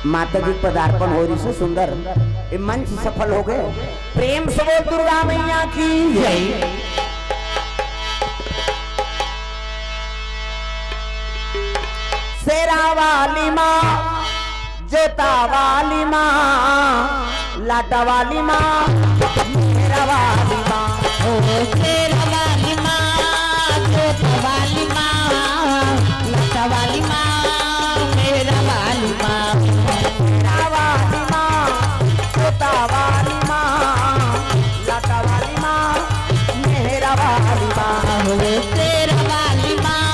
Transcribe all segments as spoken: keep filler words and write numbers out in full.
माता जी के पदार्पण हो रही से सुंदर, ये मंच सफल हो गए। प्रेम से बोल दुर्गा मैया की जय। शेरा वाली माँ, जोता वाली माँ, लाटा वाली माँ, मेरा वाली माँ। ओ शेरा वाली माँ, जोता वाली माँ, लाटा वाली माँ, मेरा वाली माँ। शेरा वाली माँ, जोता वाली माँ, लाटा वाली माँ, मेरा वाली माँ। ओ शेरा वाली माँ,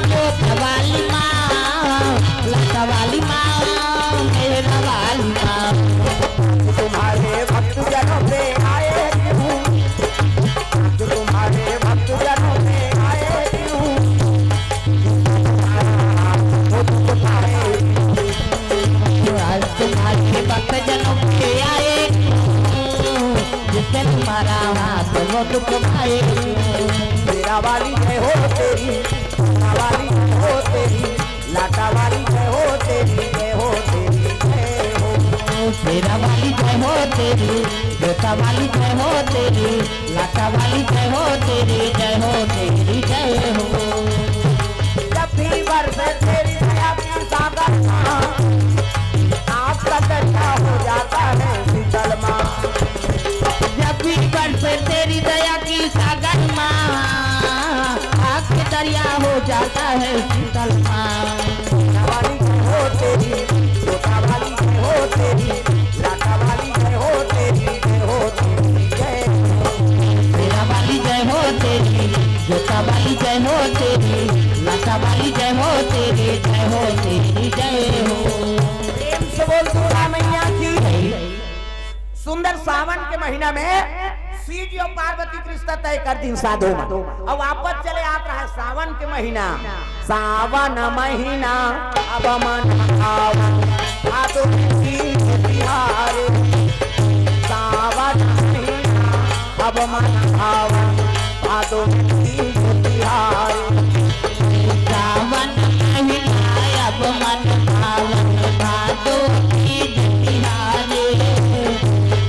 जोता वाली माँ, लाटा वाली माँ, मेरा वाली माँ। तुम्हारे भक्त जनों पे आए क्यों, तुम्हारे भक्त जनों पे आए क्यों, वो दुख पाए। आज तुम्हारे भक्त जनों पे आए क्यों, जिसने तुम्हारा हाथ वो दुख पाए क्यों। शेरा वाली जय हो तेरी, शेरा वाली जय हो तेरी, लाटा वाली जय हो तेरी, जय हो तेरी, जय हो। शेरा वाली जय हो तेरी, जोता वाली जय हो तेरी, लाटा वाली जय हो तेरी, जय हो तेरी, जय हो। जब भी बरसे तेरी दया की सागर माँ, आग का दरिया हो जाता है शीतल माँ। जब भी बरसे तेरी दया की सागर माँ, आग के दरिया हो जाता है शीतल माँ। शेरा वाली जय हो तेरी, जोता वाली जय हो तेरी, लाटा वाली जय हो तेरी, जय हो तेरी, जय हो। शेरा वाली जय हो तेरी, जोता वाली जय हो तेरी, लाटा वाली जय हो तेरी, जय हो तेरी, जय हो। प्रेम से बोल दुर्गा मैया की। सुंदर सावन के महीना में शिव जी और पार्वती के रिश्ता तय कर दिन साधु मन। अब वापस चले आत रहा सावन के महीना। सावन महीना अब मन भावन, भादो तीज तिहारे। सावन महीना अब मन भावन, भादो तीज तिहारे। सावन महीना अब मन भावन, भादो तीज तिहारे।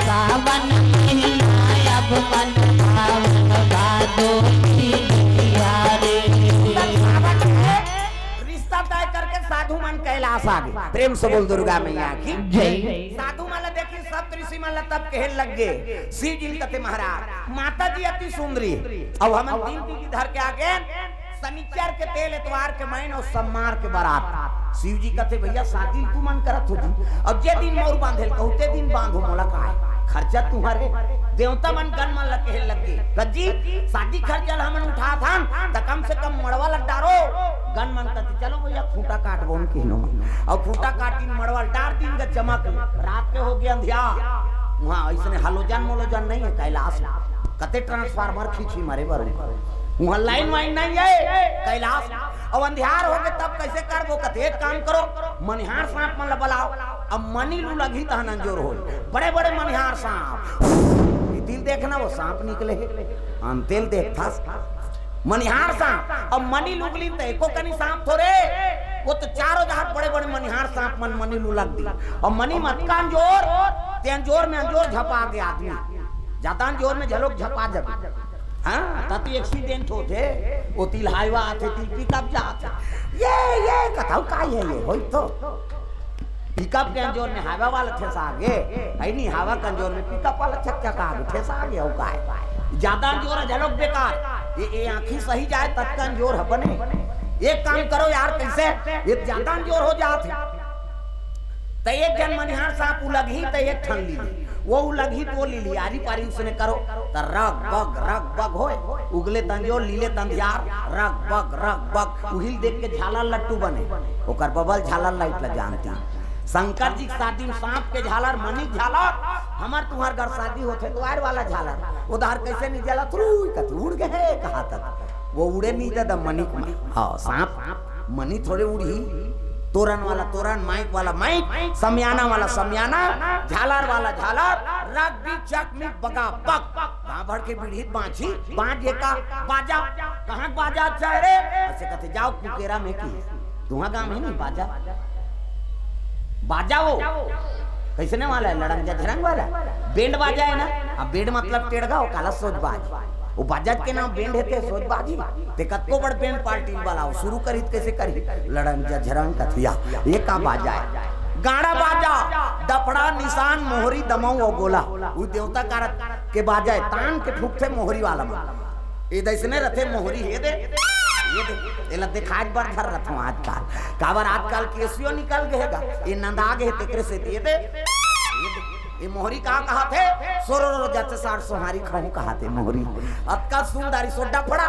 सावन महीना अब मन भावन, भादो तीज तिहारे। सावन में रिश्ता तय करके साधु मन कैलाश आ गए। प्रेम से बोल दुर्गा मैया की जय। साधु मन ला देखी, सब ऋषि मन ला तब कहे लग गए, शिव जी कथे महाराज, माता जी अति सुंदरी, अब हम दिन की धर के आगे, शनिचर के तेल, एतवार के मैन और सोमवार के बारात। शिव जी कथे, भैया शादी तू मन करत हो जी, अब जे दिन मोर बांधेल कहू ते दिन बांधो, मोला काय खर्चा तुम्हारे। देवता मन गण मन ला कहे लग गए, कज्जी शादी खर्चा ला हमन उठात हन त कम से कम मड़वा ला डारो। गण मन कथे चलो भैया खूंटा काट बोन किनो, और खूंटा काटिन मड़वा ला डार दिन का चमक, रात के हो गया अंधिया। वहाँ ऐसने हलोजन मोलोजन नहीं है कैलाश में, कते ट्रांसफार्मर खींची मरे बरू। वहाँ लाइन वाइन नहीं है कैलाश। अब अंधियार हो गए तब कैसे करबो? कथे एक काम करो, मनिहार सांप मन ला बुलाओ, अब मनी लू लगही तहन अंजोर हो। बड़े बड़े मनिहार सांप, ये तिल देखना वो सांप निकले है, हम तेल देखता मनिहार सांप। अब मनी लुगली तो एको कनी सांप थोरे, वो तो चारों जहां बड़े बड़े मनिहार सांप मन मनी लू लग दी। अब मनी मत का अंजोर, ते अंजोर में अंजोर झपा गया आदमी, ज्यादा अंजोर में झलोक झपा जबे। हाँ, ता तो एक्सीडेंट होथे, वो तिल हाईवा आथे, तिल पिकअप जाथे। ये, ये कथाऊ का है ये, होई तो। पिकअप के अंजोर में हाईवा वाला ठेसा आगे, ऐ नहीं हाईवा के अंजोर में पिकअप वाला चकचका आगे, ठेसा आगे, हो का है? ज्यादा अंजोर है, झलोक बेकार। ये, ये आँखी सही जाए, तब का अंजोर है बने। एक काम करो यार, कैसे? ये ज्यादा अंजोर हो जात है। त एक झन मनिहार सांप उलगही त एक ठन ली ली, वो उलगही तो ली ली, आरी पारी उसने करो त रग बग रग बग होए, उगले तंजोर लीले तंजियार, रग बग रग बग, उहिल देख के झालर लट्टू बने, ओकर बबल झालर लाइट ला जानती। शंकर जी के शादी में सांप के झालर, मनी के झालर, हमर तुम्हार घर शादी होथे तो आर वाला झालर, उधार कैसे नहीं जला, तुरुई कथी उड़ गए कहा तक, वो उड़े नहीं दादा मनी के, हाँ सांप मनी थोड़े उड़ही। तोरन वाला तोरन, माइक वाला माइक, समियाना वाला समियाना, झालर वाला झालर, रग बीच चक में बगा बक। गांव भर के बीड़ी बांझी, बांझ ये का बाजा, कहाँ बाजा अच्छा है रे? ऐसे कहते जाओ कुकेरा में की, तुहा गांव में नहीं बाजा। बाजा वो कइसने वाला हे? लड़ंग झझरंग वाला। बैंड बाजा हे ना? अब बैंड मतलब टेड़गा, वो काला सोजबाज। वो बाजा के नाम बैंड हे ते सोजबाज ही। ते कतको बड़ बैंड पार्टी वाला हो, शुरू करित कइसे करी? लड़ंग झझरंग कथिया, ये का बाजा हे? गाड़ा बाजा, डफड़ा, निसान, मोहरी, दमऊ अउ गोला। वो देवता कारक के बाजा हे, तान के फूकथे मोहरी वाला मन। ए दइसने रथे मोहरी, हे दे, ये दे, एला देखाए बर धर रथों आजकल। काबर आजकल केसियो निकल गे हे गा, ये नंदा गे हे तेकरे से, ये दे, ये दे। ये मोहरी का कहाथे? सोरो रो जाते सार सोहारी खाऊं कहाथे मोहरी। अतका सुंदर सो डफड़ा,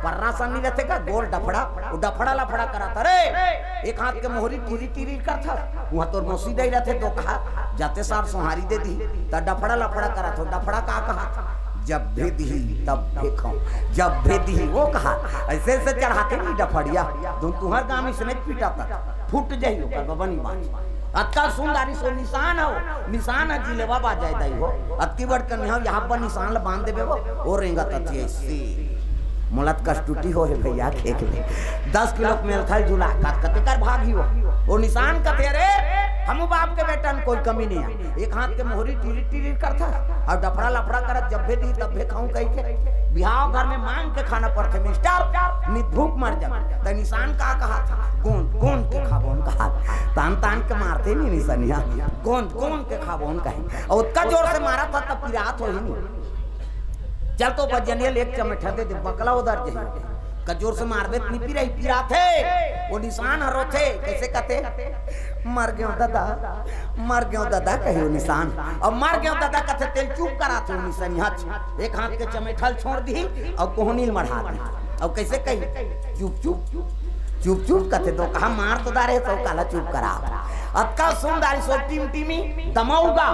पर्रा सन्नी रथे का गोल डफड़ा, वो डफड़ा लफड़ा करत हे रे। एक हाथ के मोहरी टीरी टीरी करत हस, वहाँ तोर मौसी दई रथे तो कहा, जाते सार सोहारी दे दी, त डफड़ा लफड़ा करत हो, डफड़ा का कहा? जब भी दिही, तब भी खाऊं। जब भी दिही, वो कहा, अइसे अइसे चढ़ाथे नहीं डफड़िया, तुम तुहर गांव इसने पीटा तक फूट जाही ओकर बबनी बात। अतका सुंदर सो निसान हो, निसान हे जिलेबा बाजा दई हो, अतकी बड़ कन्या हो, यहाँ पर निसान ल बांध देबे वो, वो रेंगत अति अइसे। मोला त कस टूटी हो हे भैया, खेख ले। दस किलो के मेलथल झूला, कत कते कर भागी हो। वो निसान कथे, "अरे, हमू बाप के बेटन कोई कमी नहीं हे।" एक हाथ के मोहरी टीरी टीरी करथा, अउ डफड़ा लफड़ा करत, "जब भी दी तब भी खाऊं" कहि के। बिहाव घर में मांग के खाना पड़थे मिस्टर, नित भूख मर जा। त निसान का कहा था? गोंद, गोंद के खाबोन कहा। तान तान के मारथे नहीं निसनिया। गोंद, गोंद के खाबोन कहे। अउ ओतका जोर से मारत हस त पिरात होही नहीं। चल तो बजनिया ले एक चमेठा दे दे, बकला उधर जाही। का जोर से मारबे त निपी रही, पिराथे। वो निसान ह रोथे, कइसे कथे? "मर गेंव ददा, मर गेंव ददा," कही वो निसान। अब "मर गेंव ददा" कथे तेला चुप कराथे वो निसनिया। एक हाथ के चमेठा ल छोड़ दिही, अउ कोहनी ल मढ़ा दिही। अउ कइसे कही? "चुप, चुप, चुप, चुप," कथे तो कहा, "मार तो डारे, त काला चुप करा।" अतका सुंदर सो टिमटिमी दमऊ गा,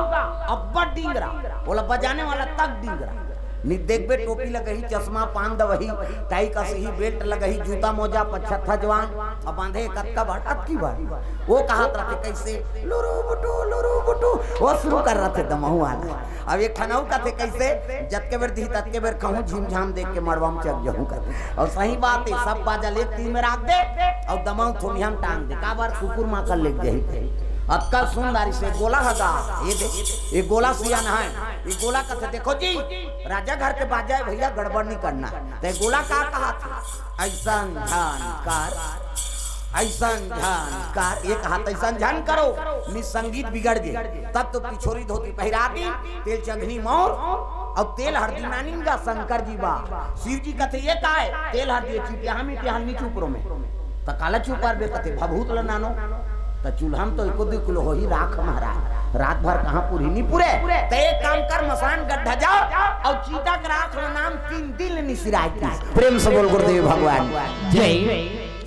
अब्बड़ डिंगरा, ओला बजाने वाला तक डिंगरा। नित देखबे टोपी लगही, चश्मा, पान दवही, टाई कसही, बेल्ट लगही, जूता मोजा, पछत्था जवान, अब बांधे कतका बड़, अतकी बड़। वो कहत रथे कइसे, "लुरु बुटु, लुरु बुटु," वो शुरू कर रथे दमऊ वाला। अब एक ठन अउ कथे कइसे, "जतके बेर दिही ततके बेर खाहूं, झिमझाम देख के मड़वा म चघ जाहूं," कथे। अउ सही बात हे, सब बाजा ल एक तीर में राख दे, अउ दमऊ थोनिया म टांग दे, काबर कुकुर माकर लेग जाही। अतका सुंदर सो गोला ह गा, ये दे, ये गोला सियान हे, ये गोला कथे, "देखो जी, राजा घर के बाजा हे भैया, गड़बड़ नहीं करना।" त ये गोला का कहाथे? "अइसन झन कर, अइसन झन कर," एक हाथ अइसन झन करो, नि संगीत बिगड़ गे। तब तो पिछोरी धोती पहिरा दिन, तेल चंघनी मौर, अउ तेल हरदी नानिन गा शंकर जी बा। शिव जी कथे, "ये का हे?" तेल हरदी चिटिया हम इतिहान नी चुपरो में। त काला चुपार बे कथे, "भभूत ल नानो।" त चूल्हा म तो एको दू किलो होही राख महाराज, रात भर कहाँ पुरही, नी पुरे। त एक काम कर, मसान गड्ढा जा अउ चीता के राख ल नान, तीन दिन ले नी सिराय। प्रेम से बोल गुरुदेव भगवान जय।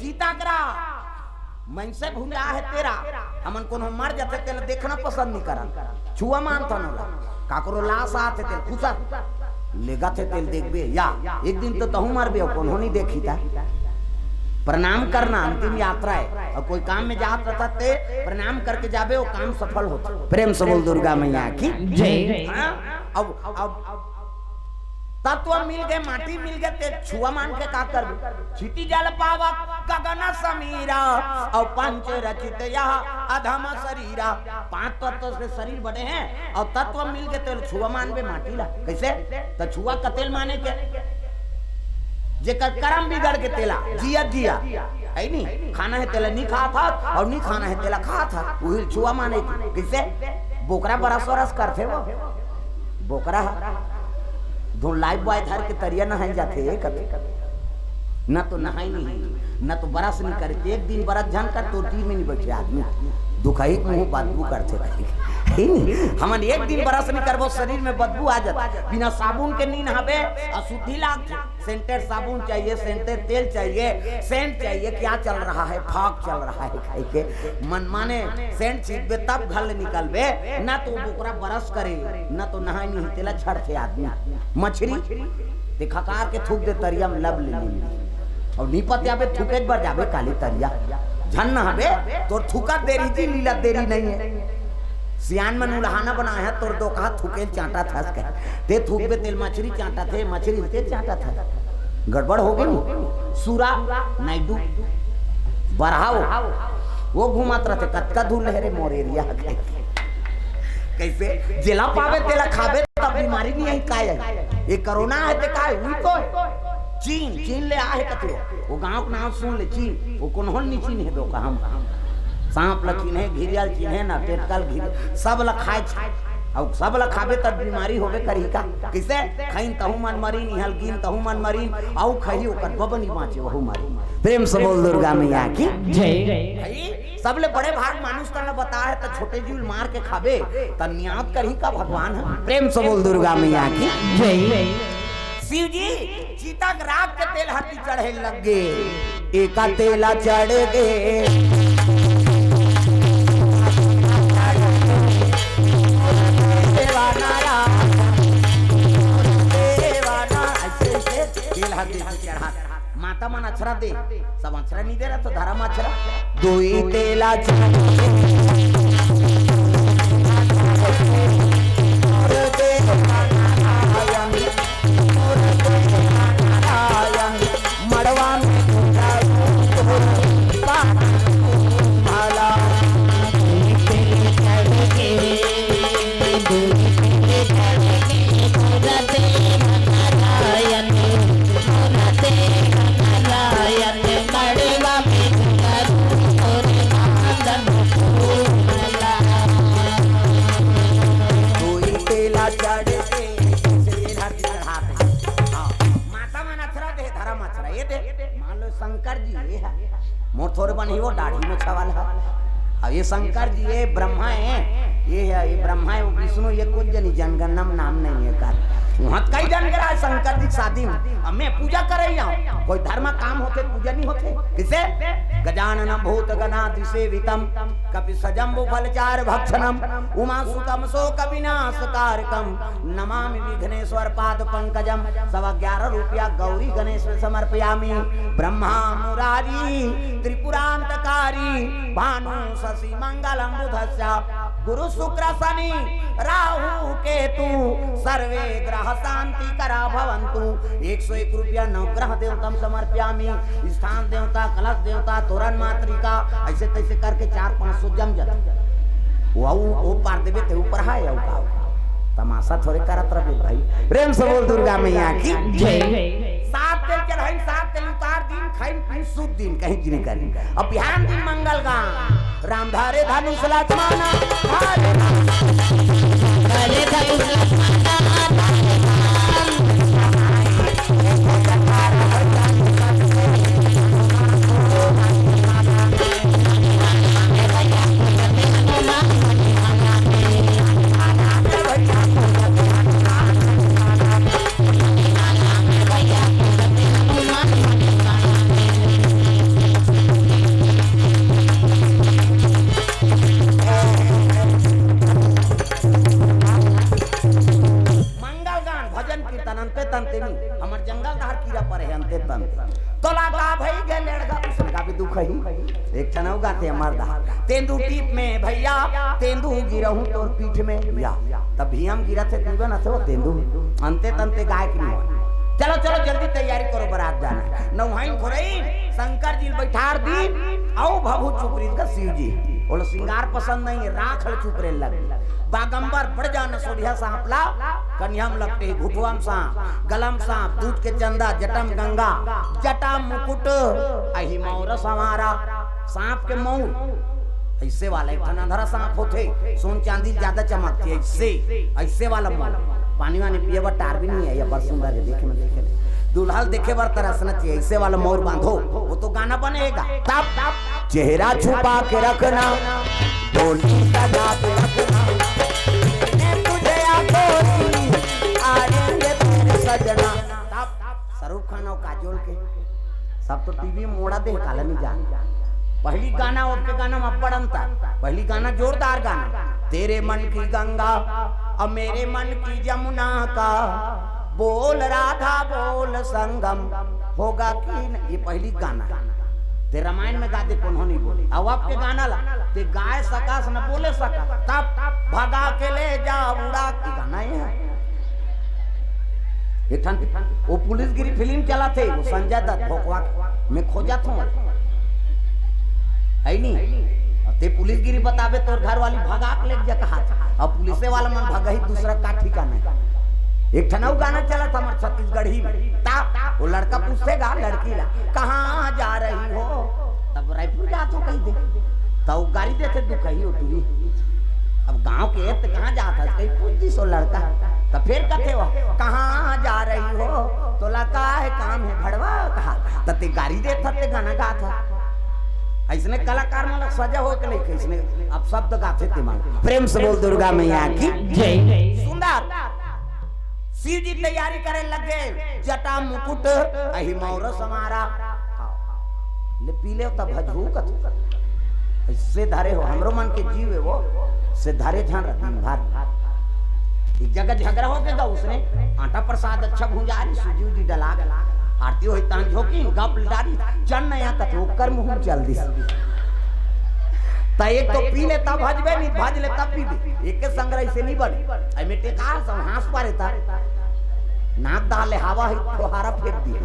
चीता के राख, मनसे भुंजा हे तेरा, हमन कोनो मर जाथे तेला देखना पसंद नी करन, छुआ मानथन ओला, काकरो लाश आथे तेला खुसर लेगथे तेला देखबे या एक दिन तो तहूं मरबे, कोनो नी देखी ता। प्रणाम करना अंतिम यात्रा हे, अउ कोई काम में जात रथस ते प्रणाम करके जाबे, वो काम सफल होथे। प्रेम से बोल दुर्गा मैया की जय। हाँ? अब, अब तत्व मिल गे, माटी मिल गे, ते छुआ मान के का करबे? क्षिति जल पावक गगन समीरा, अउ पंच रचित यह अधम शरीरा। पांच तत्व से शरीर बने हे, अउ तत्व मिल गे, ते छुआ मानबे माटी ला। कइसे? त छुआ कते ल माने के? जेकर करम बिगड़ गे तेला, जिया जिया, हे नी? खाना हे तेला नी खात हस, अउ नी खाना हे तेला खात हस, उही ल छुआ माने के। कइसे? बोकरा बरस वरस करथे वो, बोकरा ह धुन लाइफ बॉय धर के तरिया नहाए जाथे, कथे, "न तो नहाए नहीं, न तो बरस नहीं करे, एक दिन बरस झन कर, तो टीम में नहीं बैठे आदमी, दुखही मुंह बदबू करथे रही।" हे नी? हमन एक दिन बरस नहीं करबो, शरीर में बदबू आ जाथे, बिना साबुन के नी नहाबे, अशुद्धि लागथे। सेंटेड साबुन चाहिए, सेंटेड तेल चाहिए, सेंट चाहिए, क्या चल रहा है, फॉग चल रहा है, कहि के मनमाने सेंट छींचबे तब घर ले निकलबे, ना तो बोकरा बरस करे, ना तो नहाए नहीं, तेला झड़थे आदमी। मछरी ते खकार के थूक दे तरिया में, लब ले ले। अउ नी पतियाबे, थूके बर जाबे काली तरिया, झन नहाबे, तोर थूका देरी जी, लीला देरी नहीं है। सियान मन उलहाना बनाए हे, तोर दोकहा थूके ल चांटा थस कहे। ते थूकबे तेल मछरी चांटा थे, मछरी तेल चांटा था। गड़बड़ हो गे नी। सूरा नायडू बरहा वो। वो घुमात रथे, "कतका धूल हे रे मोर एरिया के।" कइसे? जेला पाबे तेला खाबे, तब बीमारी नइ आही, काय आही? ये कोरोना हे ते काय? उही तो हे। चीन, चीन ले आहे कथे वो। वो गाँव के नाम सुन ले, चीन। वो कोनहो नइ चिन्हे दो का हम। सांप ल चिन्हे, घिरिया ल चिन्हे ना, टेटका ल घिर-, सब ल खाए छ-, अउ सब ल खाबे तब बीमारी होबे करही का? कइसे? खइन तहू मन मरिन, इहाँ ल गिन तहू मन मरिन, अउ खही ओकर बबनी बाँचे वहू मरिन। प्रेम से बोल दुर्गा मैया की जय। भाई, सबले बड़े भाग मानुष तन ल बता हे, त छोटे जीव ल मार के खाबे, त नियात करही का भगवान ह? प्रेम से बोल दुर्गा मैया की जय। शिव जी चिता के राख के तेल हरदी चढ़े लग गे, एका तेला चढ़ गे। देवाना राम, देवाना, अइसे, अइसे तेल हरदी चढ़ा। माता मन अछरा दे, सब अछरा नइ दे रहा, तो धरम अछरा। दुई तेला चढ़ गे। मड़वा में कोई तेला चढ़ के, तेल हरदी चढ़ात हे। हाँ, माता मन अछरा दे, धरम अछरा। ये दे, मान लो शंकर जी, ये हे। मोर थोरे बन ही वो दाढ़ी में छवाल हे। अब ये शंकर जी, ये ब्रह्मा हे, ये हे, ये ब्रह्मा हे, वो विष्णु, ये कुछ जनी जनगणना में नाम नइ हे का। वहाँ कई जन करा शंकर जी के शादी में। अब मैं पूजा करे ही हूँ। कोई धर्म काम होथे, पूजा नइ होथे। कइसे? गजानन भूत गणादि सेवितम, कपि सजम्बु फलचार भक्षणम, उमा सुतम शोक विनाश कारकम, नमामि विघ्नेश्वर पाद पंकजम। सवा ग्यारह रुपया गौरी गणेश में समर्पयामि। ब्रह्मा मुरारी त्रिपुरांतकारी, भानु शशि मंगलम बुधस्य, गुरु शुक्र शनि राहु केतु, सर्वे ग्रह शांति करा भवंतु। एक सौ एक रुपया नवग्रह देवतम समर्पयामि। स्थान देवता, कलश देवता, तोरण मातृका, अइसे तइसे करके चार पाँच सौ जम जाथे। वो, वो पार देबे ते ऊपर हे, अउ का? तमाशा थोरे करत रहे भाई। प्रेम से बोल दुर्गा मैया की जय। सात तेल चढ़ाइन, सात तेल उतार दिन, खाइन पीन शुद्ध दिन, कहीं जिन करी। अब बिहान दिन मंगल गान, राम धारे धनुष लक्ष्मण, धारे धारे धनुष लक्ष्मण, धारे धारे। मंगल गान, भजन कीर्तन, अंते तंते नहीं। हमर जंगल धार कीरा परे हे, अंते तंते। तोला का भई गे लेड़गा, उसने का भी दुख ही। एक ठन अउ गाथे हमर दा। तेंदू टीप में भैया, तेंदू गिरहूं तोर पीठ में। या, तब भी हम गिरत हे, तू ना थे वो तेंदू। अंते तंते गाय की नहीं। चलो, चलो, जल्दी तैयारी करो, बारात जाना हे। नौहाइन खोरई, शंकर जी ल बैठार दी, अउ भभू चुप रही का शिव जी। बोलो, श्रृंगार पसंद नहीं हे, राख ल चुप रहे लग। बागंबर बढ़ जाना, सोढ़िया सांप ला, कनिया म लपटे, घुटवा म सांप, गला म सांप, दूध के चंदा, जटा म गंगा, जटा म मुकुट, अही मौर संवारा, सांप के मौर। अइसे वाला एक ठन अंधरा सांप होथे, सोन चांदी ज्यादा चमकथे, अइसे, अइसे वाला मौर। पानी वानी पिए बर टार भी नहीं हे, ये बड़ सुंदर हे, देखे में, देखे में। दूल्हा ल देखे बर तरसना चाहिए, अइसे वाला मौर बांधो, वो तो गाना बनेगा। तब चेहरा छुपा के रखना, डोली सजा के रखना, मैं तुझे आंखों से आएंगे तेरे सजना। तब शाहरुख खान अउ काजोल के सब तो टीवी में मोड़ा दे, काला नहीं जान। पहली गाना, ओके गाना में बड़ अंतर। पहली गाना जोरदार गाना, तेरे मन की गंगा और मेरे मन की जमुना का, बोल राधा बोल संगम, होगा कि न, ये पहली गाना। ते रामायण में गा दे, कोनो नहीं बोले। अब आपके गाना ला, ते गाए सकास न बोले सकास, तब भगा के ले जा उड़ा के, गाना ये हे। एक ठन वो पुलिस गिरी फिल्म चलाथे, वो संजय दत्त भोकवा के, मैं खोजत हूँ, है नहीं? अब ते पुलिसगिरी बताबे, तोर घर वाली भगा के लेके जा कहा। अब पुलिसे वाला मन भगही, दूसरा का ठिकाना हे। एक ठन अउ गाना चलत हमर छत्तीसगढ़ी में, ता वो लड़का पूछथे गा लड़की ला, "कहाँ जा रही हो?" तब "रायपुर जात हो" कहि दे, त वो गारी देथे, "दुखही हो टुरी, अब गाँव के एत कहाँ जात हस?" कहि पूछ दिस वो लड़का। त फेर कथे वो, "कहाँ जा रही हो?" "तोला का हे काम हे भड़वा?" कहा, त ते गारी देत हस, ते गाना गात हस। अइसने कलाकार मन ला सजा होय के लइके अइसने अपशब्द गाथे ते मन। प्रेम से बोल दुर्गा मैया की जय। सुंदर। शिव जी तैयारी करे लगे, जटा मुकुट अहि मौर समारा। ले पी ले तब भजहू कथू। अइसे धरे हो, हमरो मन के जीव हे वो, से धरे झन रह दिन भर। एक जगह झगड़ा हो गे गा, उसने आटा प्रसाद अच्छा भुंजा रही, सूजी उजी डला के आरती होई, तान झोंकी, गप डारी, चल नया कथे, ओकर मुंह में चल दिस। त एक तो पी ले तब भजबे, नहीं भज ले तब पीबे। एक के संग रही से नहीं बने। अइ में टेकार सब हाँस पारे ता। नाक डाले हवा ही फुहारा फेंक दिए।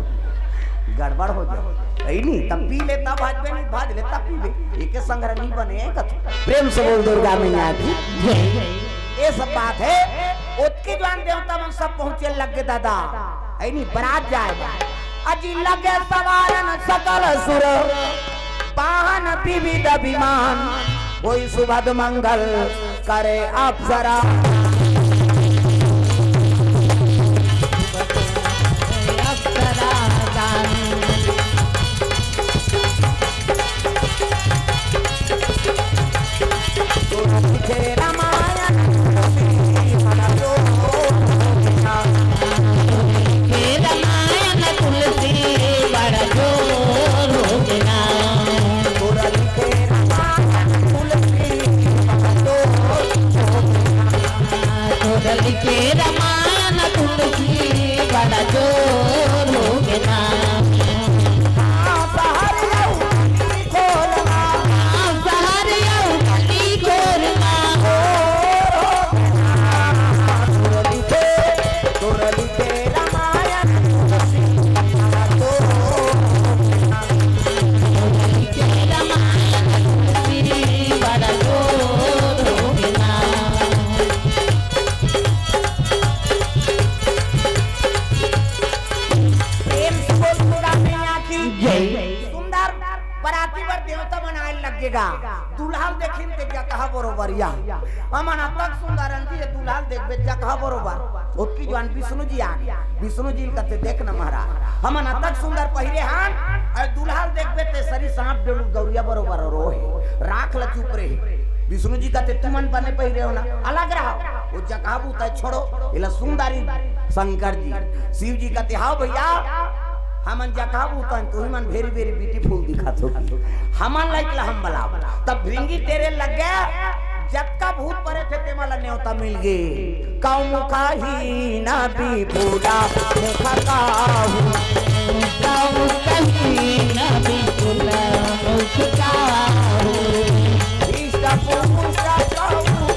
गड़बड़ हो जाए। अइ नहीं, तब पी ले तब भजबे, नहीं भज ले तब पीबे। एक के संग रही नहीं बने कथे। प्रेम से बोल दुर्गा मैया की जय। ये सब बात हे। ओतके जुआन देवता मन सब पहुंचे लगे दादा, अइ नहीं बरात जाए बा। अजी लगे सवारन सकल सुर, वाहन विविध विमान, होई सुभद मंगल करे अप्सरा। प्रेम से बोल दुर्गा मैया की जय। सुंदर बराती बर देवता मन आए लगे गा। दुल्हा ल देखिन ते जगह बरोबर या। हमन अतक सुंदर अंती हे, दुल्हा ल देखबे जगह बरोबर। ओतकी जुआन विष्णु जी आ गे। विष्णु जी ल कथे, "देख न महाराज, हमन अतक सुंदर पहिरे हन, अउ दुल्हा ल देखबे ते सरी सांप डेलू गौरिया बरोबर रोहे, राख ल चुप रहे।" विष्णु जी कथे, "तुमन बने पहिरे हो ना, अलग रहो, वो जगह बूता छोड़ो, एला सुंदरी शंकर जी।" शिव जी कथे, "हाँ भैया, हमन जगह बूता, तुही मन very very beautiful दिखत हो, हमन लाइक ला हम बलाव।" तब भृंगी तेरे लग गया, जतका भूत परे थे तेमा ला नेवता मिल गे। कौ मुखहीन विपुला मुख काहू। कौ मुखहीन विपुला मुख काहू। हृष्ट पुष्ट कहू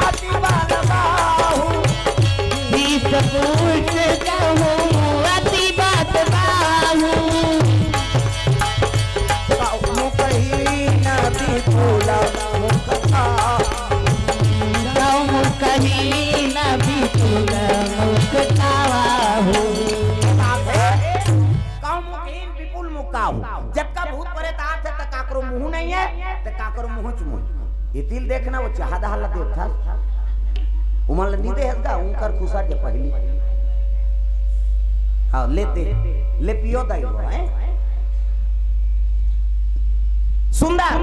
अति बल बाहू। हृष्ट पुष्ट कहू अति बल बाहू। कौ मुखहीन विपुला मुख काहू। कौ मुखहीन विपुल मुख काहू। कौ मुखहीन विपुल मुख काहू। जतका भूत परेत आथे त काकरो मुंह नहीं हे, त काकरो मुंह च मुंह। एती ल देखना, वो चाहा दहा ला देखथस। उमन ल नी देहस गा, उंकर खुसर जे पहिली। हाँ, ले दे, ले पियो दाई हो, हैं? सुंदर।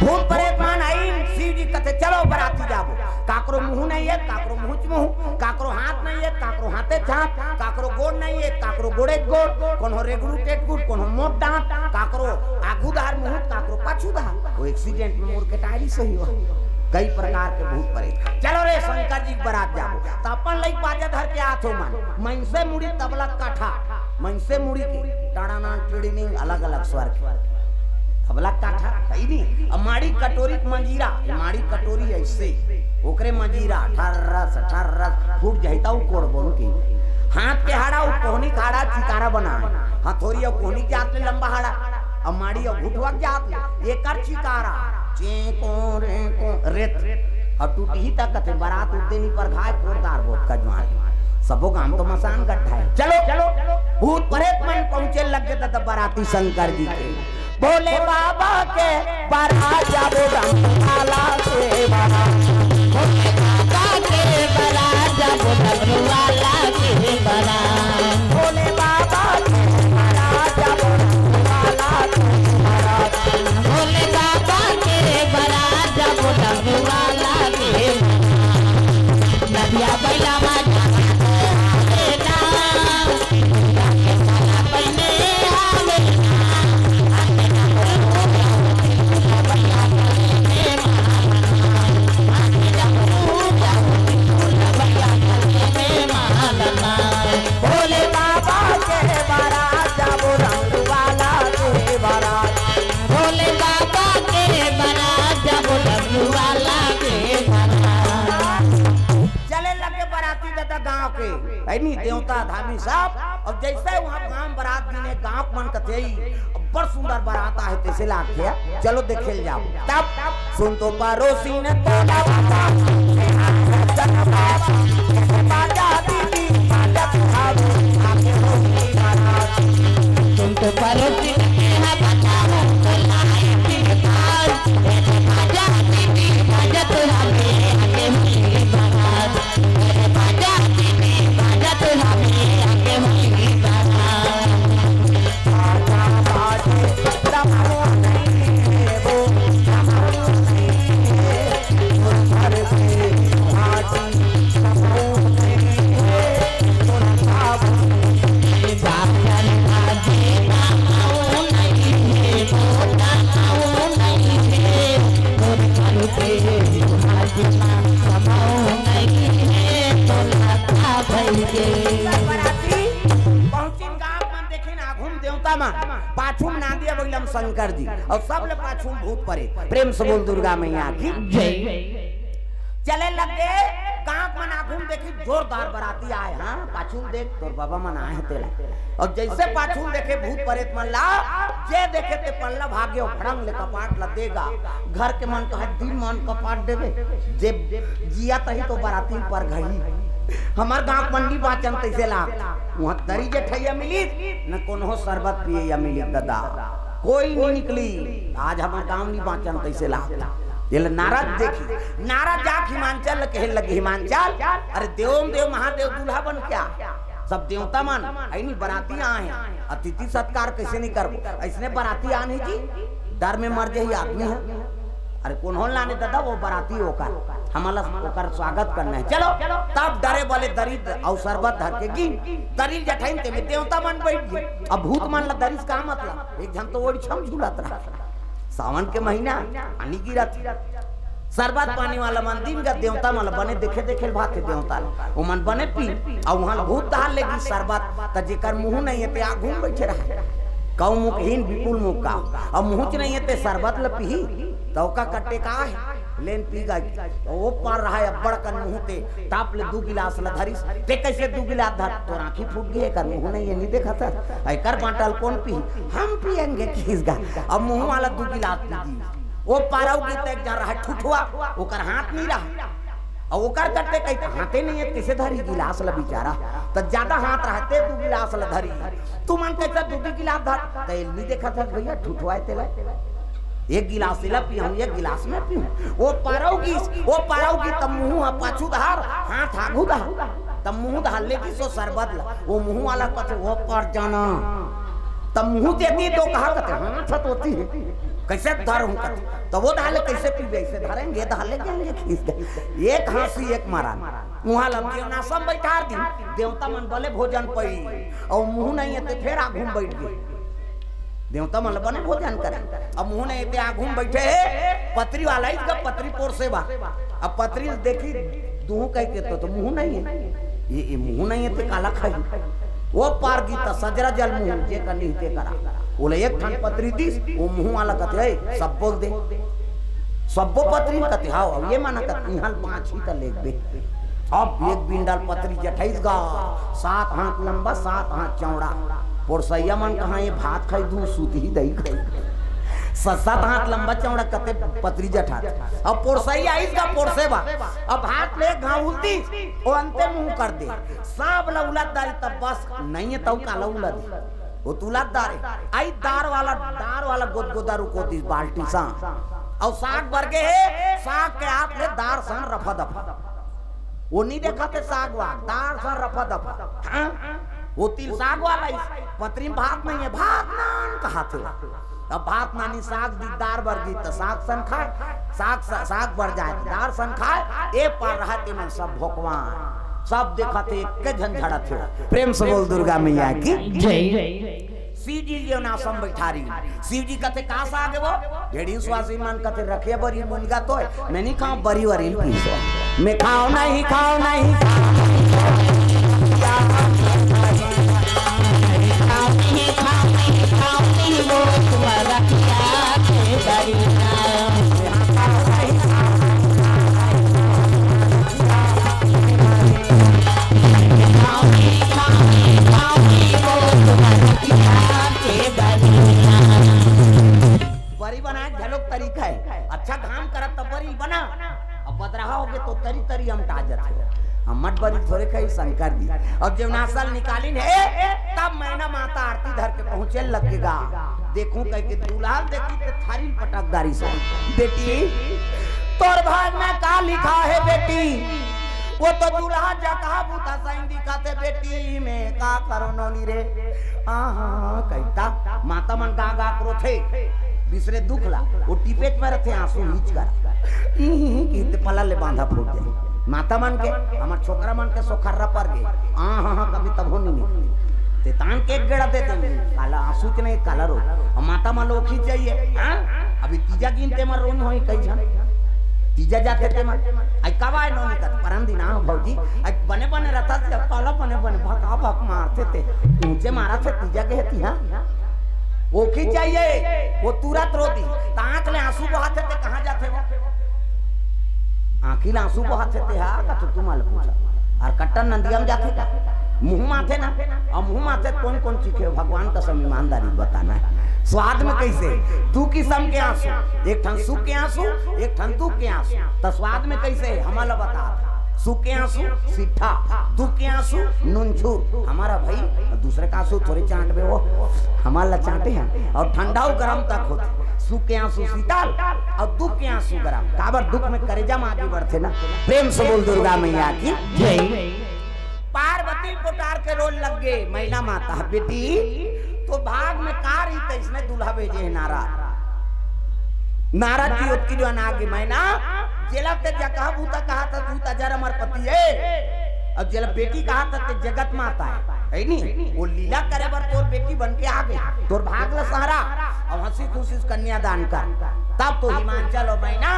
भूत परेत मन आइन, शिव जी कथे, "चलो बराती जाबो।" काकरो मुंह नहीं हे, काकरो मुंह च मुंह, काकरो हाथ नहीं हे, काकरो हाथे च हाथ, काकरो गोड़ नहीं हे, काकरो गोड़े च गोड़, कोनो रेगड़ू टेटगुट, कोनो मोट डांट, काकरो आगू धार मुंह, काकरो पाछू धार। वो accident में मोर के टायरी सही हो। कई प्रकार के भूत परेत। चलो रे शंकर जी के बरात जाबो। त अपन लइक बाजा धर के आथो मन। मनसे मुड़ी तबला काठा। मनसे मुड़ी के टाड़ाना टिड़िनिंग अलग-अलग स्वर के। तबला काठा, है नी? अब माड़ी कटोरी के मंजीरा, माड़ी कटोरी ऐसे, ओकरे मंजीरा, ठर्रस, ठर्रस, फूट जाही त उ कोड़बोन के। हाथ के हाड़ा, उ कोहनी के हाड़ा, चिकारा बना। हथौरी अउ कोहनी के जात ले लंबा हाड़ा, अब माड़ी अउ घुटवा के जात ले, एकर चिकारा। रे को रे को रे। अउ टूटही त कथे बरात उद्दे नी पर घाय कोरदार बोत का ज्वार। सबो गांव तो मसान गड्ढा हे। चलो, भूत परेत मन पहुंचे लग गे त बराती शंकर जी के। भोले बाबा के बरात जाबो रंग वाला के बरात। भोले बाबा के बरात जाबो रंग वाला के बरात। भोले बाबा के बरात जाबो रंग वाला के बरात। भोले बाबा के बरात जाबो रंग वाला के बरात। नदिया बैला मा जाबो रे ना। भोले बाबा के बरात जाबो रंग वाला के बरात। भोले बाबा के बरात जाबो रंग वाला के बरात। चले लगे बराती दादा गांव के, है नी, देवता धामी सब। अब जैसे वहां गांव बरात गिने, गांव मन कथे, "अब्बड़ सुंदर बरात आहे," तैसे लागथे। चलो देखे ल जाओ। तब सुन तो परोसी ने तोला बाबा, बाजा दीदी, बाजा तुहारू, आके होली बरात। सुन तो परोसी ने तोला बाबा, बराती पहुंचिन गांव मन देखे ना, आघू म देवता मन, पाछू म नांदिया बइला म शंकर जी, अउ सब ले पाछू म भूत परेत। प्रेम से बोल दुर्गा मैया की जय। चले लगे, गांव मन आघू म देखी जोरदार बराती आए, हां, पाछू म देख तोर बाबा मन आए हे तेला। अउ जैसे पाछू म देखे भूत परेत मन ला, जे देखे ते पल्ला भागे अउ भड़ंग ले कपाट ला देगा। घर के मन कहे दिन मन कपाट देबे, जे जिया तही तो बराती पर घई। हमर गांव मन नी बांचन तैसे ला, उहां दरी जेठइया मिलिस, न कोनो सरबत पियइया मिलिस दादा, कोई नी निकली। आज हमर गांव नी बांचन तैसे ला। ये ले नारद देखी, नारद जाके हिमांचल ल कहे लगे, "हिमांचल, अरे देवों में देव महादेव दूल्हा बन के आ।" सब देवता मन, "अइनी बराती आए हे, अतिथि सत्कार कइसे नी करबो? अइसने बराती आन हे जी, डर में मर जाही आदमी हे।" अरे कोन होन लाने दादा, वो बराती ओकर, हमला ओकर स्वागत करना हे। चलो, तब डरे बले दरी अउ सरबत धर के गिन, दरी ल जठइन ते में देवता मन बइठ गे। अब भूत मन ला दरी से का मतलब, एक झन तो ओड़ी छम झूलत रहा। सावन के महीना, पानी गिरत। सरबत पानी वाला मन दिन गा देवता मन ल बने देखे देखे ल भाथे देवता ल। ओमन बने पी, अउ उहां ल भूत डहर ले गिस सरबत, त जेकर मुंह नइ हे ते आघू म बइठे रहा। कउ मुखहीन बिपुल मुख का, अउ मुंहच नइ हे ते सरबत ल पीही, त ओका कट्टे का हे? लेन पी गा। ओ पार रहा अब्बड़ कन मुंह ते, टाप ले दू गिलास ल धरिस। ते कइसे दू गिलास धर? तोर आंखी फूट गे, एकर मुंह नइ हे, नी देखत हस? एकर बांटा ल कोन पीही? हम पियेंगे किहिस गा। अब मुंह वाला दू गिलास पी दी। ओ पारव गे त एक झन रहा ठुठवा, ओकर हाथ नइ रहा। अउ ओकर कट्टे कही त हाथे नइ हे, कइसे धरी गिलास ल बिचारा? त जादा हाथ रहा ते दू गिलास ल धरी। तुमन कइसे दू दू गिलास धर? त एल नी देखत हस भइया, ठुठवा हे तेला। एक गिलास एला पीहूं, एक गिलास मैं पीहूं। ओ पारव गिस, ओ पारव गिस, त मुंह ह पाछू डहर, हाथ आघू डहर। त मुंह डहर ले गिस ओ सरबत ल। ओ मुंह वाला कथे, "ओ पर जाना।" त मुंह देती तो कहा कथे, "हाथ ह तोती हे। कइसे धरहूं?" कथे। त ओ डहर ले कइसे पीबे? अइसे धरेंगे, डहर ले जाएंगे खींच के। एक हांसी, एक मरन। मुंह ल जेवनासम बइठार दी, देवता मन बले भोजन पई। अउ मुंह नइ हे ते फेर आघू म बइठ गे। देवता मन ल बने भोजन करे। अब मुंह नइ हे ते आघू म बइठे हे, पतरी वाला ही का पतरी पोरसे बा। अब पतरी ल देखी, दूहूं कहिके तो, तो मुंह नइ हे। ये, ये मुंह नइ हे ते काला खाही? ओ पार गिस त सजरा जल मुंह, जे कनी ते करा। ओला एक ठन पतरी दिस, ओ मुंह वाला कथे, "ए, सब्बो ल दे।" सब्बो पतरी ल कथे, "हाव, हाव, ये मन कथे, इहां ल बांचही त लेगबे।" अब एक बिंडल पतरी जठइस गा, सात हाथ लंबा, सात हाथ चौड़ा। पोरसइया मन कहा, "ये भात खाई, दूध सूत ही दही खाई।" सस्सा त हाथ लंबा चौड़ा कते पतरी जठात। अब पोरसई आइस गा पोरसे बा। अब हाथ ले घाव उलती, ओ अंते मुंह कर दे। सब ल उलत दारी तब बस नहीं है तऊ काला उलत। वो तुलत दारे। आई दार वाला, दार वाला गोदगोदा रुको दी बाल्टी सा। और साग बरगे हे, साग के हाथ ले दार सन रफा दफा। वो नहीं देखा थे साग वाग, दार सन रफा दफा। हाँ? वो तिल साग वाला इस पतरी में भात नहीं है, भात नान कहा थे। अब भात नानी साग दी दार बरगी त साग सन खाए, साग स-, साग बर जाए त दार सन खाए। ए पार रहा के मन सब भोकवान, सब देखा थे एक झन झड़ा थे। प्रेम से बोल दुर्गा मैया की जय। शिव जी जेवन आसन बैठारी, शिव जी कथे का साग है वो? भेड़ी स्वासी मन कथे रखे बरी मुनगा तो है, मैं नहीं खाऊं बरी वरी पीसो। मैं खाओ नहीं, खाओ नहीं, खाओ नहीं, खाओ नहीं, खाओ नहीं, खाओ नहीं, वो तुम्हारा क्या है बड़ी ना। बरी बनाए घलोक तरीका है। अच्छा घाम करत त बरी बना, अब बदरहा होगे तो तरी तरी अमटा जथे। हम मट बरी थोरे कही शंकर जी। अब जब नासल निकालिन हे, तब मैना माता आरती धर के पहुंचे लगेगा। देखूं कह के दूल्हा देखी ते थारी पटकदारी से, बेटी, तोर भाग में का लिखा है बेटी? वो तो दूल्हा जगह बूता सही दिखाते बेटी, मैं का करो नोनी रे। आहा, कहता माता मन गा गा करो थे, बिसरे दुख ला, वो टिपेच में रहते आंसू हीच कर। ई ही की ते पला ले बांधा फूट जाए। माता मन के, हमर छोकरा मन के सोखर्रा पर गे। आहा, कभी तब हो नहीं। ते तान के एक गेड़ा दे दे, काला आंसू के नहीं, काला रो। और माता मन लोग खींच जाइए, हाँ? अभी तीजा गिनते मर रोन होई कई झन। तीजा जाते ते मन। आई कब आए नौनी का? परन दिन आओ भौजी। आई बने बने रहता से, काला बने बने भका भक मारते ते। ऊंचे मारा थे तीजा के हेती, हाँ? वो खींच जाइए, वो तुरंत रो दी। तांक ले आंसू बहाते ते कहाँ जाते वो? आंखी ले आंसू बहाते ते हा, का तो तुम आले पूछा। और कट्टन नंदिया में जाते का? मुंह माथे ना, और मुंह माथे कौन कौन चीखे? भगवान कसम ईमानदारी बताना है। स्वाद में कैसे? दू किस्म के आंसू, एक ठन सुख के आंसू, एक ठन दुख के आंसू। तो स्वाद में कैसे? हमला बता। सुख के आंसू सीठा, दुख के आंसू नुनझुर। हमारा भाई दूसरे का आंसू थोड़े चांट में वो हमारा चांटे हैं। और ठंडा और गर्म तक होते। सुख के आंसू शीतल और दुख के आंसू गर्म। काबर दुख में करेजा में आगे बढ़ते ना। प्रेम से बोल दुर्गा मैया की जय। पार्वती पोटार के रोल लग गए, मैना माता, बेटी, तो भाग में का रही, तैसने दूल्हा भेजे है नारद। नारद जी ओतकी जो अनागे मैना, जेला ते जगह बूता कहा था, तू तजर अमर पति है। अब जेला बेटी कहा था, ते जगत माता है, है नी? वो लीला करे बर तोर बेटी बन के आ गई, तोर भाग ला सहारा। अब हंसी खुशी से कन्यादान कर, तब तो हिमांचल और मैना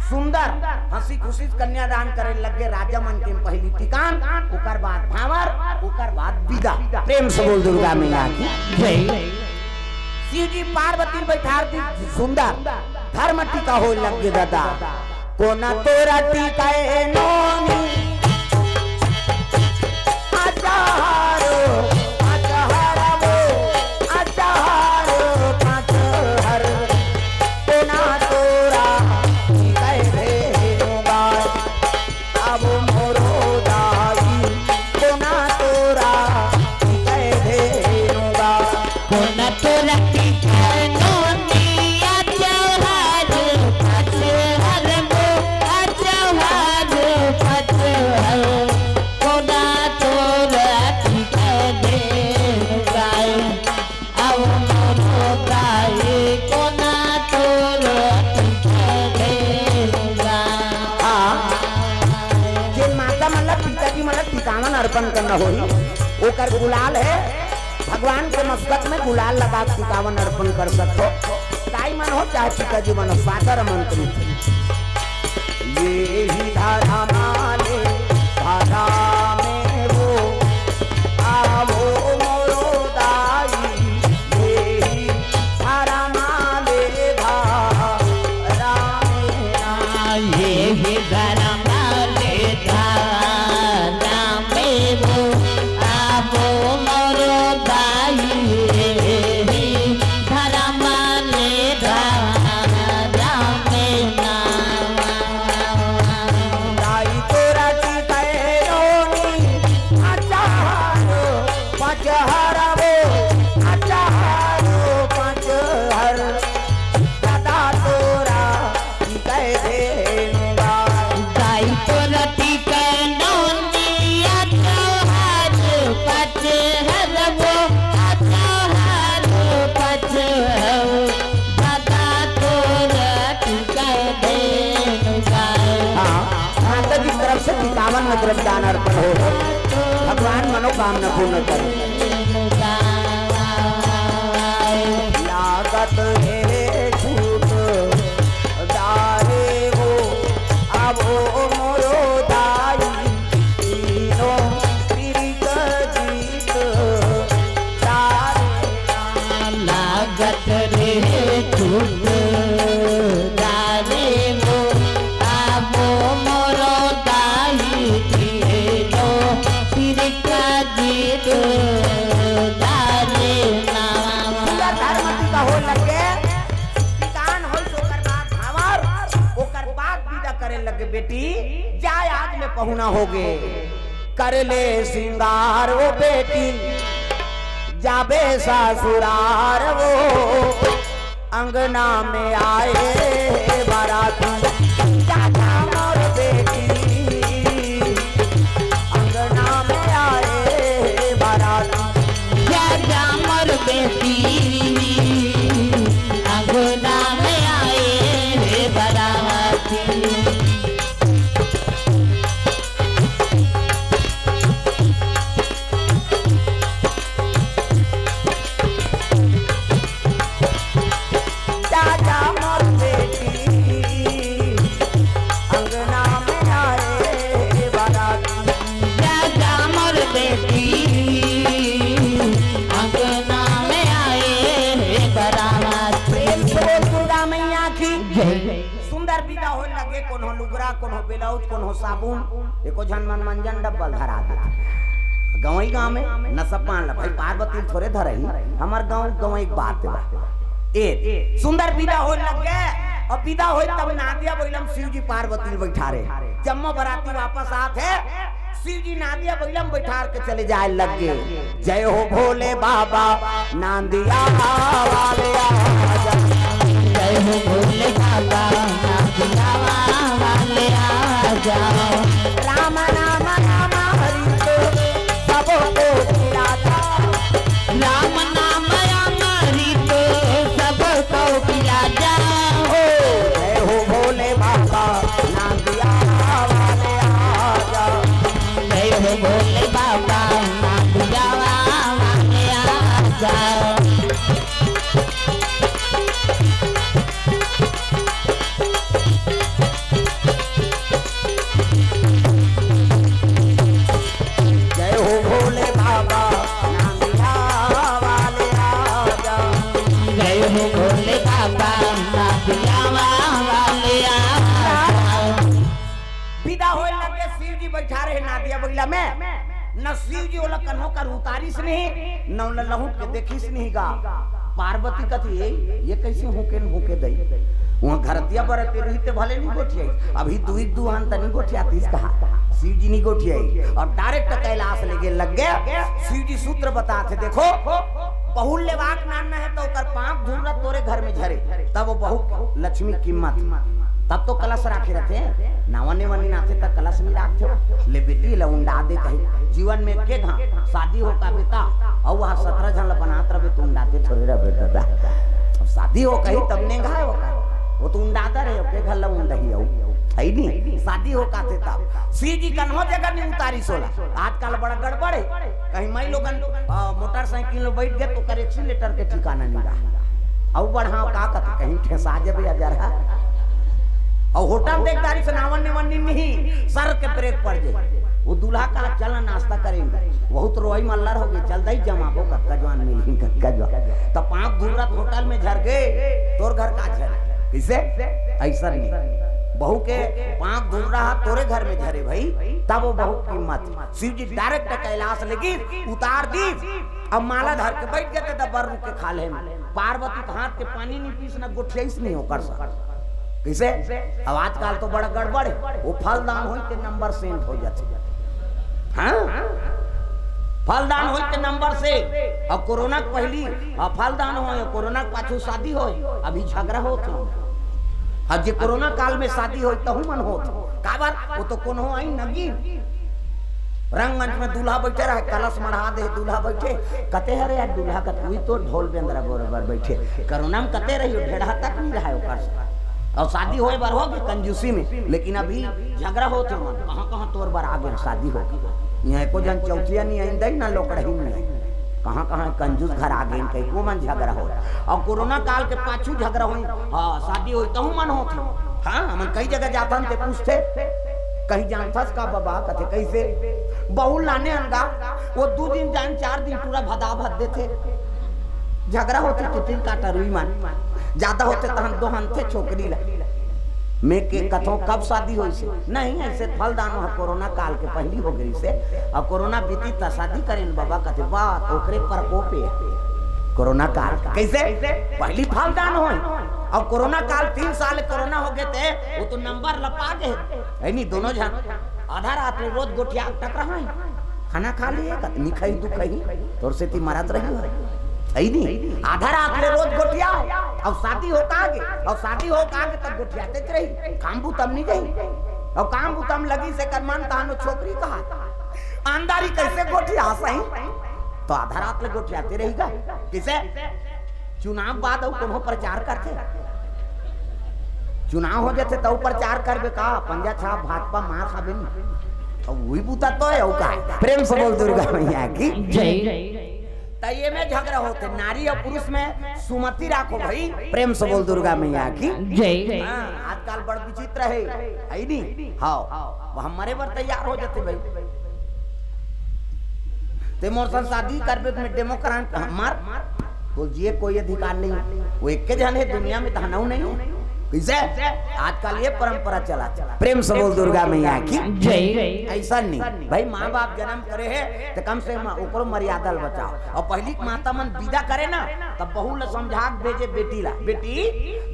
सुंदर हंसी खुशी से कन्यादान करे लग गए। राजा मन के पहली ठिकान, ओकर बाद भांवर, ओकर बाद विदा। प्रेम से बोल दुर्गा मैया की जय। शिव जी पार्वती बैठार दी सुंदर, धर्म टीका हो लग गए दादा। कोना तोरा टीका ए नोनी, अचहारो, अचहारो, अचहारो, अचहारो। कोना तोरा टीका ए भेनुगा। अब मोरो दाई, कोना तोरा टीका ए भेनुगा। कोना तोरा टीका ए नोनी, अचहारो, अचहारो, अचहारो, अचहारो। कोना तोरा टीका ए भेनुगा। अब मोरो दाई कोना तोरो टिकबेगा। हाँ, जे माता मन ला पिताजी मन ला टिकावन अर्पण करना होही, ओकर गुलाल है, भगवान के मस्तक में गुलाल लगा के टिकावन अर्पण कर सकथो। दाई मन हो चाहे पिताजी मन हो, सादर आमंत्रित। ये ही धरा माले धरा में वो, आवो मोरो दाई, ये ही धरा माले धरा में ना। ये ही धरा माले धरा में वो, आवो मोरो दाई, ये ही धरा माले धरा माता जी तरफ से इक्यावन में द्रव्य दान अर्पण हो, भगवान मनोकामना पूर्ण करें। लागत हे छूट दारे वो, अब ओ मोरो दाई, तीनों तिरिक जीत दारे। लागत रे छूट दारे वो, अब ओ मोरो दाई, तीनों तिरिक जीत दारे नाम। पूरा धर्म की कहो लगे, किसान होइस ओकर बाद भांवर, ओकर बाद विदा करे लगे, बेटी जाय आज ले पहुना होगे, कर ले सिंगार ओ बेटी, जाबे ससुरार वो, अंगना में आए बाराती, जा जा मोर बेटी, अंगना में आए बाराती। जा जा मोर बेटी, अंगना में आए बाराती। जा जा मोर बेटी, अंगना में आए बाराती। जा जा मोर बेटी, अंगना में आए बाराती। प्रेम से बोल दुर्गा मैया की जय। सुंदर विदा होय लगे, कोनो लुगरा, कोनो ब्लाउज, कोनो साबुन, एको झन मन मंजन डब्बा ल धरा देथे। गंवई गांव में नसपान ल भाई पार्वती ल थोरे धरही, हमर गांव गंवई के बात हे। ए सुंदर विदा होय लगे, अउ विदा होय तब नांदिया बइला म शिव जी पार्वती ल बइठारे। जम्मो बराती वापस आत हे, शिव जी नांदिया बइला म बइठार के चले जाय लगे। जय हो भोले बाबा, नांदिया वाले आजा। जय हो भोले बाबा, नांदिया वाले आजा। राम नाम राम हरि तो सबको पिया जा। राम नाम अमृत सबको पिया जा। हो, जय हो भोले बाबा, नांदिया वाले आजा। जय हो भोले बाबा, नांदिया वाले आजा। जय हो भोले बाबा, नांदिया वाले आजा। जय हो भोले बाबा, नांदिया वाले आजा। विदा होय लगे, शिव जी बइठा रहे नांदिया बइला में। न शिव जी ओला कन्हो कर उतारिस नहीं, न ओला लहुट के देखिस नहीं गा। पार्वती कथे, "ए, ये कइसे हुकेन हुके दई?" उहाँ घरतिया बरते रही ते भले नहीं गोठियाई, अभी दुई दुहान त नहीं गोठियातिस कहा, शिव जी नहीं गोठियाई। अउ direct कैलाश लेगे लगे। शिव जी सूत्र बताथे, देखो, बहू लेवाक नान हे त ओकर पांव धूर ल तोरे घर में झरे, तब ओ बहू लक्ष्मी कीमत, तब तो कलश राखे रथे। नावा नेवा नी आथे त कलश नी राखथे। ले बेटी ल उंडा दे कही। जीवन में के घां शादी हो का बेटा, अउ वह सतरा झन ल बनात रहे त उंडाते थोरे रहे दादा। अब शादी हो कही तब नेंगाय हो का, वो तो उंडाता रहे, के घर ल उंडही अउ, है नी? शादी हो का थे तब। शिव जी कन्हो जगह नी उतारिस ओला। आजकल बड़ा गड़बड़ हे। कहीं मई लोगन, अ, मोटरसाइकिल में बइठ गे त ओकर accelerator के ठिकाना नहीं रहा। अउ बढ़ाव का कथे, कहीं ठेसा जबे अजरहा। अउ होटल देखदारी से नावन नेवन नहीं, सर के ब्रेक पड़ जाए। वो दूल्हा का चल नाश्ता करेंगे। बहुत रोई मल्लर हो गई, चल दई जमाबो कक्का जवान मिलही कक्का जवान। त पांव धूर ल होटल में झर गे, तोर घर का झरे। कइसे? अइसन नहीं। बहू के पांव धूर ल तोरे घर में झरे भाई, तब ओ बहू कीमत। शिव जी direct कैलाश लेगिस, उतार दिस। अब माला धर के बइठ गे त बर रुख के खा ले। पार्वती के हाथ के पानी नहीं पीस, न गोठियाइस नहीं ओकर सा। कइसे? अब आजकल तो बड़ा गड़बड़ हे। वो फल दान होई ते नंबर सेंट हो जाथे। हाँ? फल दान होई ते नंबर से। अब कोरोना के पहिली, अब फल दान होय, कोरोना के पाछू शादी होय, अभी झगड़ा होत हे। अब जे कोरोना काल में शादी होय, तहू मन होत हे। काबर? वो तो कोनो आई नगीन। रंगमंच में दूल्हा बइठे रहे, कलश मढ़ा दे, दूल्हा बइठे, कते हरे यार दूल्हा का, तू ही तो ढोल बेंदरा बरोबर बइठे। कोरोना में कते रहियो, ढेढ़ा तक नहीं रहा ओकर से। अउ शादी होय बर होगे कंजूसी में, लेकिन अभी झगरा होथे मन, कहाँ कहाँ तोर बर आगे शादी होगे। इहाँ एको झन चौथिया नइ आइन दई ना लोकड़ही नइ आइन। कहाँ कहाँ कंजूस घर आगे कहिके मन झगरा होत। अउ कोरोना काल के पाछू झगरा होई, हाँ शादी होई तहूँ मन होथे। हाँ हमन कई जगह जाथन ते पूछथे, कहीं जानथस का बबा? कथे कइसे? बहू लाने अनगा, वो दू दिन जान चार दिन टूरा भदा भद देथे। झगरा होथे टिफिन काटा रुई मन, जादा होथे तहन दोहनथे छोकरी ला। मैं के कथों कब शादी होइसे? नहीं, अइसे फलदान ह कोरोना काल के पहिली हो गइसे, अउ कोरोना बीती त शादी करेन बबा। कथे, "वाह, ओकरे प्रकोप हे कोरोना काल के।" कइसे? पहिली फलदान होय, अउ कोरोना काल तीन साल कोरोना होगे ते, वो तो नंबर लपा गे हे, है नी? दोनों झन आधा रात ले रोज गोठिया टकराहय। खाना खा लिए, कतनी खाही, दू खाही, तोर सेती मरत रही हो। सही नहीं? आधा रात ले रोज गोठिया हो, अब शादी होके आगे, अब शादी होके आगे तब गोठियाते रही, काम बुतम नहीं गई। अब काम बुतम लगी से कर मन तानो छोकरी कहा। आंधारी कइसे गोठिया सही? तो आधा रात ले गोठियाते रहिगा। किसे? चुनाव बाद अउ कोनो प्रचार करथे? चुनाव हो जाथे त अउ प्रचार करबे का? पंजा छाप भाजपा मार खाबे नी। त उही बुता तो हे, अउ का? प्रेम से बोल दुर्गा मैया की जय। त ये में झगरा होथे, नारी अउ पुरुष में सुमति राखो भाई। प्रेम से बोल दुर्गा मैया की जय। हाँ, आजकल बड़ विचित्र हे, है नी? हाँ, वो हम मरे बर तैयार हो जाथे भाई। ते मोर संग शादी करबे त मैं डेमोक्राट मार, बोल जिए कोई अधिकार नहीं। वो एक झन हे दुनिया में, तहनऊ नहीं हे। कइसे? आजकल ये परंपरा चला, चला। प्रेम से बोल दुर्गा मैया की जय। अइसा नहीं भाई, माँ बाप जन्म करे हे त कम से कम ओकरो मर्यादा ल बचाओ। अउ पहिली के माता मन विदा करे ना, तब बहू ल समझा के भेजे बेटी ला, "बेटी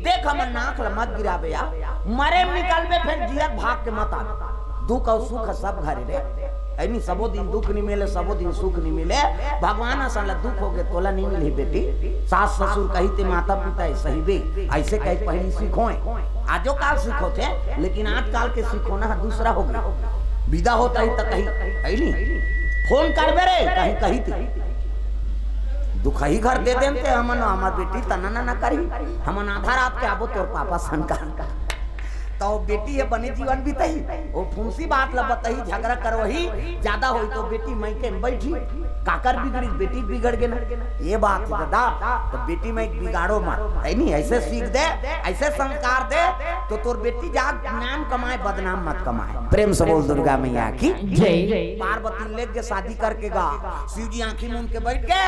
देख, हमर नाक ल मत गिराबे या, मरे में निकलबे, फेर जियत भाग के मत आबे।" दुख अउ सुख सब घरे रे। ऐनी सबो दिन दुख नी मिले, सबो दिन सुख नी मिले। भगवान असन ला दुख होगे, तोला नी मिलही बेटी। सास ससुर कही ते माता पिता हे सही बे, अइसे कही पहिली सिखोय। आजो काल सिखोथे, लेकिन आजकाल के सिखोना ह दूसरा होगे। विदा होत ही त कही, ऐनी फोन करबे रे, कही, कही ते दुखही घर दे देन ते हमन, हमर बेटी तना ना, ना करही, हमन आधा रात के आबो तोर पापा सन का। त ओ बेटी हे बने जीवन बितही, ओ फुंसी बात ल बतही, झगरा करवही, जादा होही त ओ बेटी मइके म बइठही। काकर बिगड़ही? बेटी बिगड़ गे ना। ये बात हे ददा, त बेटी मइके बिगाड़ो मत, ऐनी? अइसे सीख दे, अइसे संस्कार दे, त तोर बेटी जाग नाम कमाय, बदनाम मत कमाय। प्रेम से बोल दुर्गा मैया की जय। पार्वती लेके शादी करके गा, शिव जी आंखी मूंद के बइठ गे।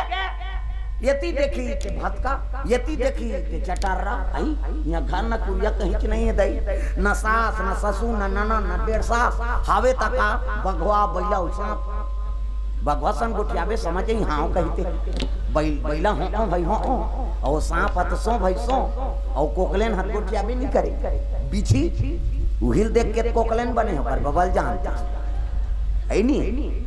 एती देखही ते भतका, एती देखही ते चटर्रा, अई, इहाँ घर न कुरिया कहीं के नहीं हे दई, न सास, न ससुर, न ननद, न डेढ़ सास, हावे त का, बघवा, बइला अउ सांप। बघवा सन गोठियाबे समझ ही, हाँ, कहिते। बइल-, बइला हो, हो, भई हो, हो। अउ सांप ह त सो, भई सो। अउ कोकलेन ह गोठियाबे नहीं करे। बिछी, उहिल देख के कोकलेन बने हो, पर बबल जानता। ऐनी,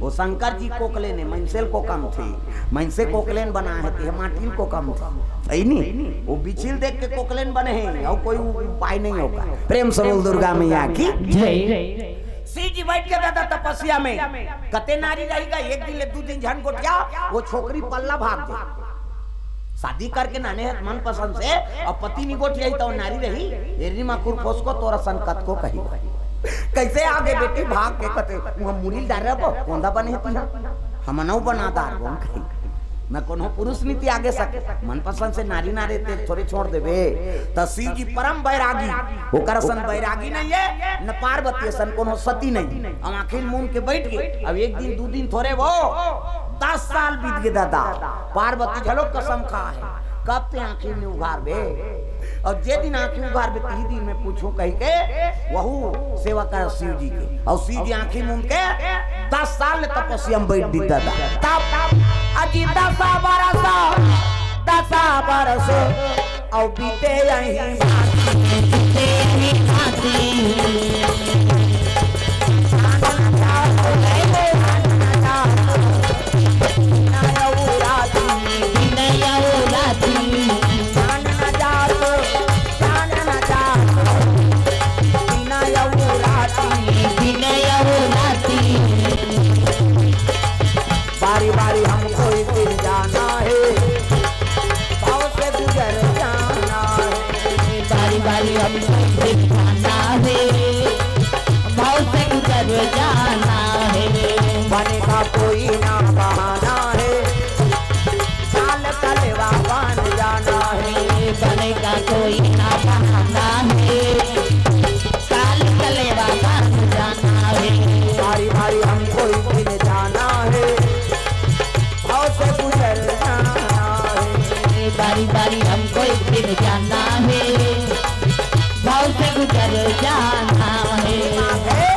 ओ शंकर जी कोकलेन हे, मनसेल कोकम थे। मनसे कोकलेन बना हे, ते माटिल कोकम थे। ऐनी, ओ बिछिल देख के कोकलेन बने हे, अउ कोई उपाय नहीं होगा। प्रेम से बोल दुर्गा मैया की जय। शिव जी बइठ गे ददा तपस्या में, कते नारी रहिगा, एक दिन ले दू दिन झन गोठिया, ओ छोकरी पल्ला भाग जाय। शादी करके नाने हे मनपसंद से, अउ पति नी गोठियाही त ओ नारी रही, एरी माखुर फोसको तोर असन कतको कही। कइसे आगे बेटी भाग के कते, उहाँ मुड़ी ल डारे रबो, कोंदा बने हे तिहाँ। हमनऊ बना दार बोन कही। न कोनो पुरुष नीति आगे सके। मनपसंद से नारी ना रहे ते थोरे छोड़ देबे। त शिव जी परम बैरागी, ओकर असन बैरागी नहीं हे, न पार्वती असन कोनो सती नहीं। अब आंखी मूंद के बइठ गे। अब एक दिन, दू दिन थोरे वो, दस साल बीत गे ददा। पार्वती घलो कसम खा हे, कब ते आंखी नी उघारबे? अउ जे दिन आंखी उघारबे, तिही दिन मैं पूछूं कहिके, वहू सेवा कर शिव जी के। अउ शिव जी आंखी मूंद के दस साल ले तपस्या में बइठ दिस ददा। तब अजी दस बरस, दस बरस, अउ बीते यही माटी, बीते यही माटी। बारी बारी हमको एक दिन जाना है, भाव से गुजर जाना है। बारी बारी हमको कोई दिन जाना है, भाव से गुजर जाना है। बारी बारी हमको एक दिन जाना है, भाव से गुजर जाना है।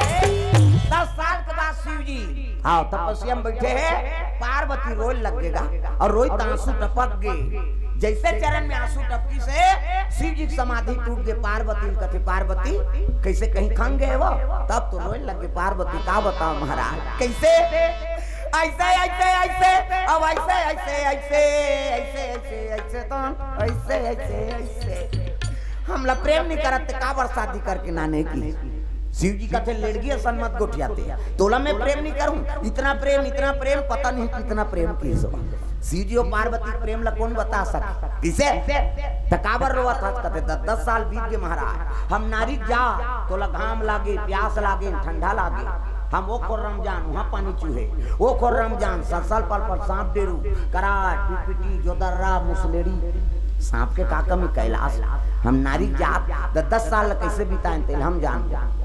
दस साल के बाद शिव जी, हाँ, तपस्या में बैठे हैं, पार्वती रोए लग गे गा, और रोई त आंसू टपक गे। जैसे चरण में आंसू टपकी से शिव जी के समाधि टूट गे। पार्वती ल कथे, "पार्वती, कैसे कहीं खंग गे वो?" तब तो रोए लग गे पार्वती, "का बताओ महाराज, कैसे?" "ऐसे, ऐसे, ऐसे, अब ऐसे, ऐसे, ऐसे, ऐसे, ऐसे, ऐसे, तो ऐसे, ऐसे, ऐसे, हमला प्रेम नहीं करत, ते काबर शादी करके नाने की?" शिव जी कथे, "लेड़गी असन मत गोठियाते, तोला मैं प्रेम नहीं करूं, इतना प्रेम, इतना प्रेम, पता नहीं कितना प्रेम की सो।" शिव जी और पार्वती के प्रेम ला कौन बता सके? किसे? त काबर रोवत हस? कथे, "दस, दस साल बीत गे महाराज, हम नारी जा, तोला घाम लागे, प्यास लागे, ठंडा लागे, हम ओ खोर रमजान, वहाँ पानी चूहे, ओ खोर रमजान, सलसल पलपल, सांप डेरू, कराट, पिटपिटी, जोदर्रा, मुसलेड़ी, सांप के का कमी कैलाश, हम नारी जात, द-, दस साल कैसे बिताएं तेल हम जान,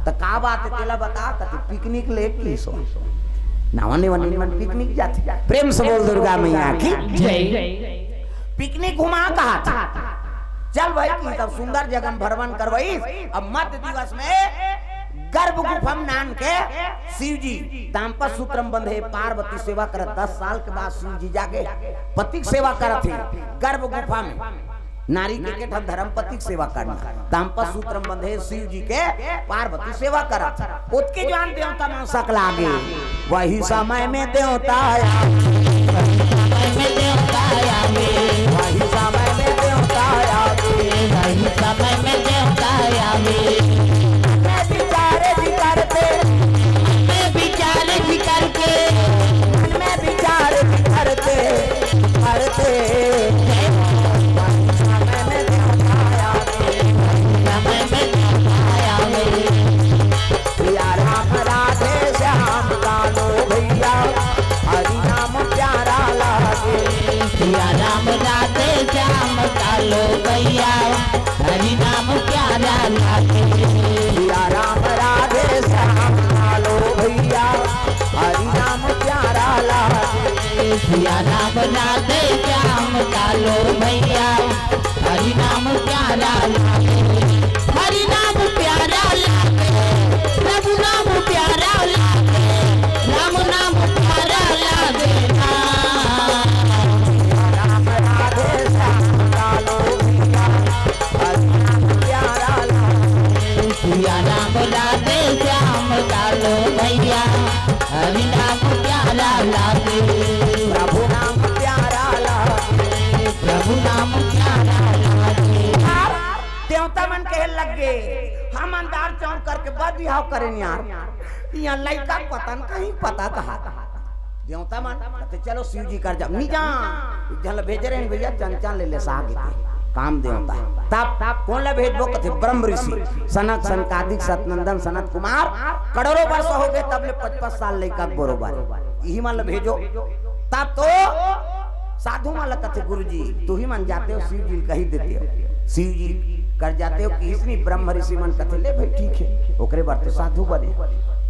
त का बात है तेला बता।" कथे, "पिकनिक ले की सो, नावा नेवा नीमन पिकनिक जाथे।" प्रेम से बोल दुर्गा मैया की। जय। पिकनिक घुमा कहा था, चल भाई की सब सुंदर जगह में भ्रमण करवाई। अब मध्य दिवस में गर्भ गुफा में नान के शिव जी दाम्पत्य सूत्र में बंधे, पार्वती सेवा करत। दस साल के बाद शिव जी जागे, पति के सेवा करत हे गर्भ गुफा में। नारी के, के ठन धर्म पति के सेवा करना, दाम्पत्य सूत्र में बंधे शिव जी के, पार्वती सेवा करत। ओतके जुवार देवता मन सकला गे। वही समय में देवता आया, वही समय में देवता आया, वही समय में देवता आया, वही समय में देवता आया। मैं विचार भी करते, मैं विचार भी करते, मन में विचार भी करते, करते। वही समय में देवता आया, वही समय में देवता आया। सिया राम राधे श्याम कानो भैया, हरि नाम प्यारा लागे। सिया राम राधे श्याम कालो भैया, हरि नाम प्यारा लागे। सिया राम राधे श्याम कालो भैया, हरि नाम प्यारा लागे। सिया राम राधे श्याम कालो भैया, हरि नाम प्यारा लागे, हरि नाम प्यारा लागे, प्रभु नाम प्यारा लागे, राम नाम प्यारा लागे ना। राम राधे श्याम कालो भैया, हरि नाम प्यारा लागे। सिया राम राधे श्याम कालो भैया, हरि नाम प्यारा लागे। प्रभु नाम प्यारा लागे, प्रभु नाम प्यारा लागे। यार, देवता मन कहे लग गे, हम अंधार चौक करके बद बिहाव करेन यार, यहाँ लइका पता न कहीं पता कहा। देवता मन कथे, "चलो शिव जी कर जाओ।" "नी जा, एक झन ल भेजे रहेन भैया, चंचल ले ले साग के काम देवता।" तब, तब कोन ल भेजबो? कथे, "ब्रह्म ऋषि, सनक, सनकादिक, सतनंदन, सनत कुमार, करोड़ों वर्ष हो गे, तब ले पचपन साल लइका बरोबर, इही मन ल भेजो।" तब तो साधु मन ल कथे, "गुरु जी, तुही मन जाते हो, शिव जी ल कही देते हो, शिव जी कर जाते हो कि इसनी ब्रह्म ऋषि मन।" कथे, "ले भाई, ठीक है।" ओकरे बर तो साधु बने,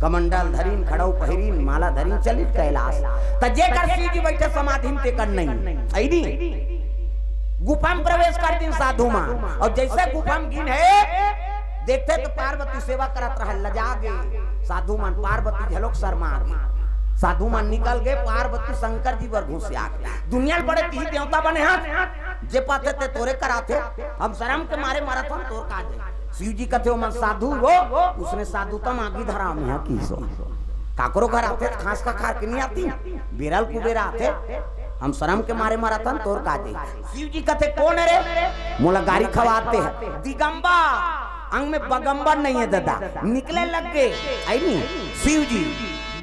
कमंडल धरिन, खड़ाऊ पहिरिन, माला धरिन, चलिन कैलाश। त जेकर शिव जी बैठे समाधि में, तेकर नहीं, अइनी गुफा में प्रवेश कर दिन साधु मन। और जैसे गुफा में गिन हे, देखथे तो पार्वती सेवा करत रहय, लजा गे। साधु मन, पार्वती घलोक शर्मा गे। साधु मन निकल गे, पार्वती शंकर जी बर घुसिया गे। दुनिया ल बड़े तिही देवता बने हस, जे पाथे ते तोरे कराथे, हम शरम के मारे मरत हन, तोर का दे। शिव जी कथे, "ओमन साधु हो, उसने साधु त मागी धरा में है की सो।" काकरो घर आथे त खांस का खार के नहीं आती, बेरल कुबेर आथे, हम शरम के मारे मरत हन, तोर का दे। शिव जी कथे, "कोन रे? मोला गारी खवाते है।" दिगंबर, अंग में बगंबर नहीं है दादा, निकले लग गे। अइनी शिव जी,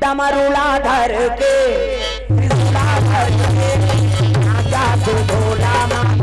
डमरूला धर के, त्रिशूला धर के, नाचा तू भोला माता।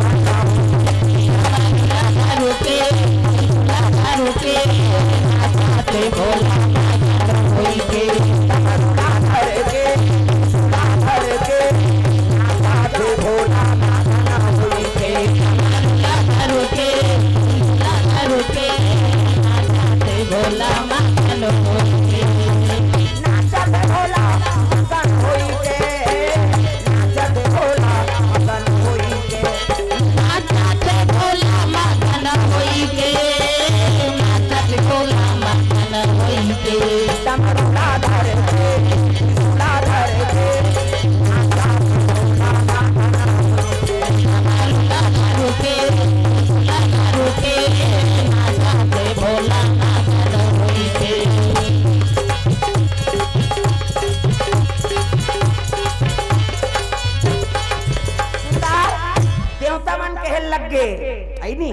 देवता मन कहे लग गे, ऐ नी,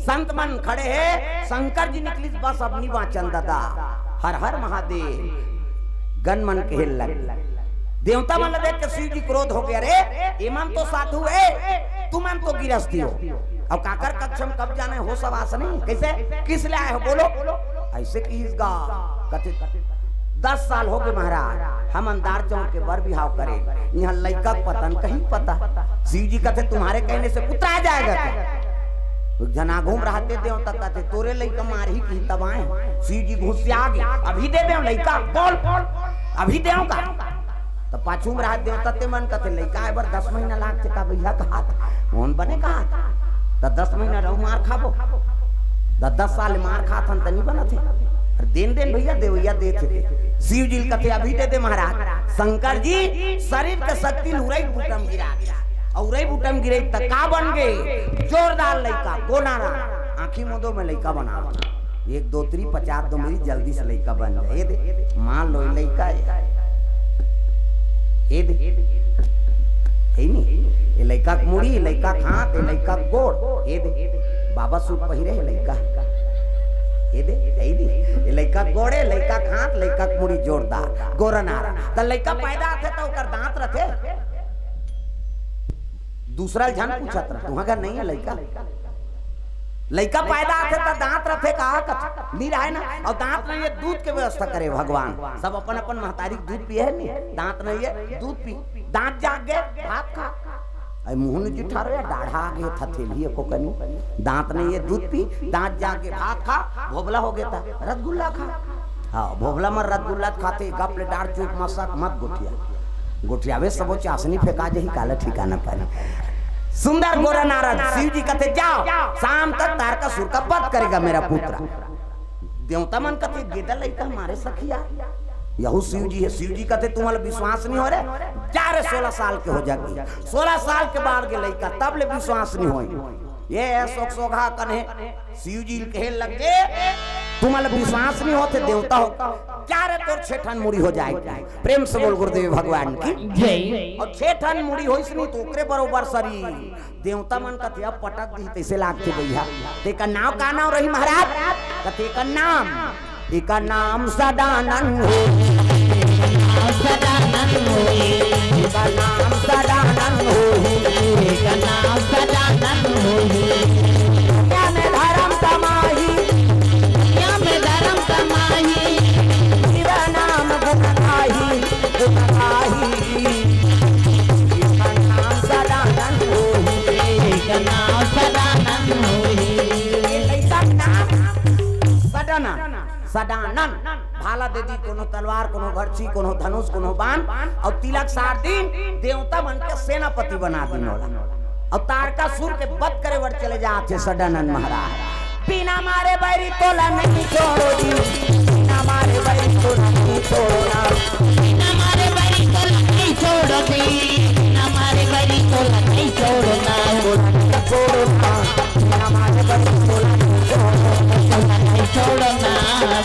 संत मन खड़े हे, शंकर जी निकलिस, बस अब नी बाँचन ददा। हर हर महादेव। गन मन कहे लग गे। देवता मन ला देख के शिव जी क्रोध हो गे, "अरे, एमन तो साधु हे, तुमन तो गिरस्ती हो। अब काकर कक्ष म कब जाना हे, हो सब आस नहीं? कैसे? किस लिए आए हो, बोलो?" ऐसे किहिस गा। कथे, "दस साल हो गे महाराज, हमन दार चौर के बर बिहाव करे, इहाँ लइका के पता न कहीं पता।" शिव जी कथे, "तुम्हारे कहने से पुत्र आ जाएगा क्या?" एक झन आगू म रहते देवता कथे, "तोरे लइका मारही किही तब आए हँव।" शिव जी गुस्सिया गे, "अभी दे देंव लइका, बोल, अभी देंव का?" त पाछू म रहत देवता ते मन कथे, "लइका आए बर दस महीना लागथे का भैया?" कहा था, "मोहन बने कहा था, त दस महीना रहू मार खाबो, त दस साल मार खात हन त नी बनत हे। अरे देन देन भैया, देवैया देथे ते।" शिव जी ल कथे, "अभी दे दे महाराज।" शंकर जी शरीर के शक्ति ल उरई बूटा म गिरा दे। अउ उरई बूटा म गिरे त का बन गे? जोरदार लइका, गोनारा, आँखी मूंदो में लइका बना। एक दो तीन पचास दो मेरी जल्दी से लइका बन जाए। ए दे, मान लो, ए लइका हे। ए दे, हे नी? ए लइका के मुड़ी, ए लइका के हाथ, ए लइका के गोड़। ए दे, बाबा सूट पहिरे हे लइका। ए दे, ए दे, ए लइका के गोड़े, लइका के हाथ, लइका के मुड़ी जोरदार, गोरनारा। त लइका पैदा होथे त ओकर दांत रथे। दूसरा झन पूछत रह, तुँहर घर नहीं हे लइका? लइका पैदा होथे त दांत रथे का? कथे, "नी रहे ना।" अउ दांत नहीं हे, दूध के व्यवस्था करे भगवान। सब अपन अपन महतारी के दूध पिए हे नी, दांत नहीं हे, दूध पी। दांत जाग गे, भात खा। अरे मुँह नी जुठारो या, डाढ़ा आ गे, थथेली एको कनी। दांत नहीं हे, दूध पी, दांत जाग गे, भात खा, भोभला हो गे त रसगुल्ला खा। हाँ, भोभला म रसगुल्ला खाथे, गप ले डार चुप मसक मत गोठिया। गोठियाबे सबो चासनी फेंका जाही, काला ठिकाना पाही। सुंदर गोरा नारद, शिव जी कथे, "जाओ, शाम तक तारकासुर का वध करेगा मेरा पुत्र।" देवता मन कथे, "गेदा लइका मारे सखिया।" यहू शिव जी हे। शिव जी कथे, "तुम्हला विश्वास नहीं हो रे, जा रे, सोलह साल के हो जाही।" सोलह साल के बाद गे लइका, तब ले विश्वास नहीं होय। ये सोक सोघा कने शिव जी ल कहे लग गे, "तुम्हला विश्वास नहीं होथे देवता हो, जा रे तोर छे ठन मुड़ी हो जाय।" प्रेम से बोल गुरुदेव भगवान की जय। अउ छे ठन मुड़ी होइस नी त ओकरे बरोबर शरीर। देवता मन कथे, "अब पटक दिही तइसे लागथे भैया।" तेकर नाम का नाम रही महाराज? कथे, "एकर नाम, एकर नाम सदानंद होही।" सदानंद होही। एकर नाम सदानंद होही। एकर नाम सदानंद होही। दुनिया में धर्म समाही। दुनिया में धर्म समाही। शिव नाम गुण गाही, गुण गाही। एकर नाम सदानंद होही। एकर नाम सदानंद होही। ए लइका के नाम सदानंद। सदानंद, भाला दे दिस, कोनो तलवार, कोनो भरछी, कोनो धनुष, कोनो बाण, अउ तिलक सार दिस, देवता मन के सेनापति बना दिस ओला। अउ तारकासुर के वध करे बर चले जात हे सदानंद महाराज। बिना मारे बैरी तोला नहीं छोड़ो जी, बिना मारे बैरी तोला नहीं छोड़ो ना। बिना मारे बैरी तोला नहीं छोड़ो जी, बिना मारे बैरी तोला नहीं छोड़ो ना। तोला नहीं छोड़ो ना। बिना मारे बैरी तोला नहीं छोड़ो। तोला नहीं छोड़ो ना,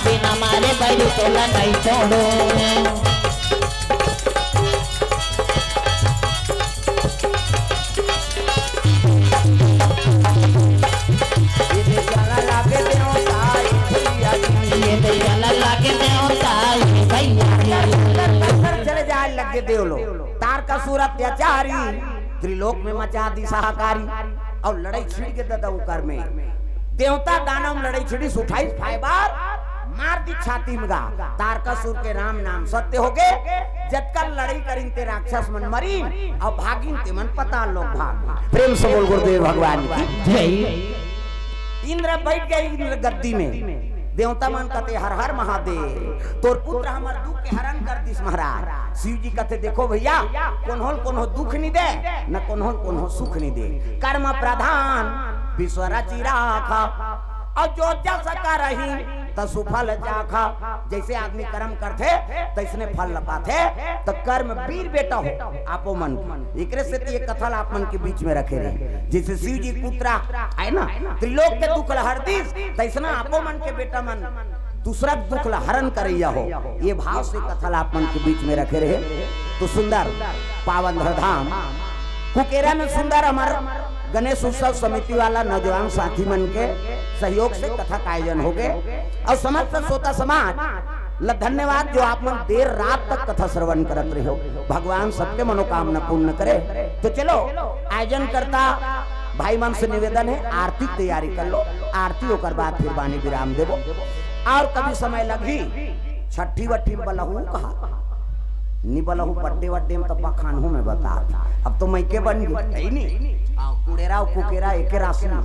बिना मारे बैरी तोला नहीं छोड़ो। ये दे चला लागे देवता, ए भैया जी। ये दे चला लागे देवता, ए भैया जी। चले जाए लगे देव लोग। तारकासुर अत्याचारी, त्रिलोक में मचा दिस हाहाकारी। अउ लड़ई छिड़ गे ददा उकर में। देवता दानव में लड़ई छिड़िस, उठाइस फाइबर, मार दिस छाती में गा। तारकासुर के राम नाम सत्य हो गे। जतका लड़ई करिन ते राक्षस मन मरिन, अउ भागिन ते मन पताल लोक भाग। प्रेम से बोल गुरुदेव भगवान की जय। इंद्र बैठ गे इंद्र गद्दी में। देवता मन कथे, "हर हर महादेव, तोर पुत्र हमर दुख के हरण कर दिस महाराज।" शिव जी कथे, "देखो भैया, कोन्हो ल कोन्हो दुख नी दे, न कोन्हो ल कोन्हो सुख नी दे। कर्म प्रधान विश्व रचि राखा, अउ जो जस करही त सुफल चाखा, जइसे आदमी करम करथे, तइसने फल ल पाथे। त कर्म वीर बेटा हो, आपो मन के। एकरे सेती ये कथा ल आप मन के बीच में रखे रहे। जइसे शिव जी पुत्र आय ना, त्रिलोक के दुख ल हर दिस, तइसना आपो मन के बेटा मन दूसरा के दुख ल हरण करइया हो। ये भाव से कथा ल आप मन के बीच में रखे रहे। तो सुंदर पावन धरधाम कुकेरा में सुंदर हमर गणेश उत्सव समिति वाला नौजवान साथी मन के सहयोग से कथा का आयोजन होगे। अउ समस्त श्रोता समाज ल धन्यवाद, जो आप मन देर रात तक कथा श्रवण करत रहे हो। भगवान सबके मनोकामना पूर्ण करे। तो चलो, आयोजन करता भाई मन से निवेदन हे, आरती के तैयारी कर लो, आरती ओकर बाद फिर बानी विराम देबो। अउ कभी समय लगही, छट्ठी वट्ठी बलहू कहा, नी बलहू बड्डे वड्डे में तो बखानहू में बता। अब तो मइके बन गई, है नी? हाँ, कुड़ेरा अउ कुकेरा एके राशि में।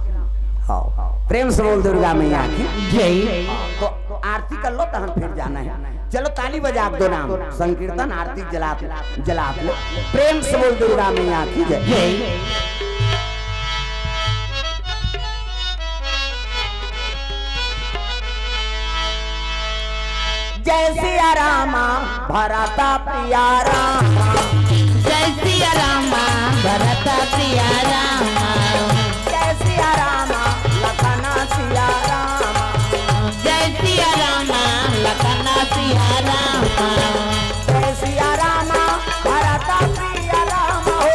हाँ, प्रेम से बोल दुर्गा मैया की। जय। हाँ, तो आरती कर लो, तहन फिर जाना है। चलो, ताली बजा के दो नाम, संकीर्तन आरती जला, जला लो। प्रेम से बोल दुर्गा मैया की जय। जय। जय सिया रामा, भरत प्रिया रामा। जय सिया रामा, भरत प्रिया रामा। जय सिया रामा, लखन सिया रामा। जय सिया रामा, लखन सिया रामा। जय सिया रामा, भरत प्रिया रामा हो।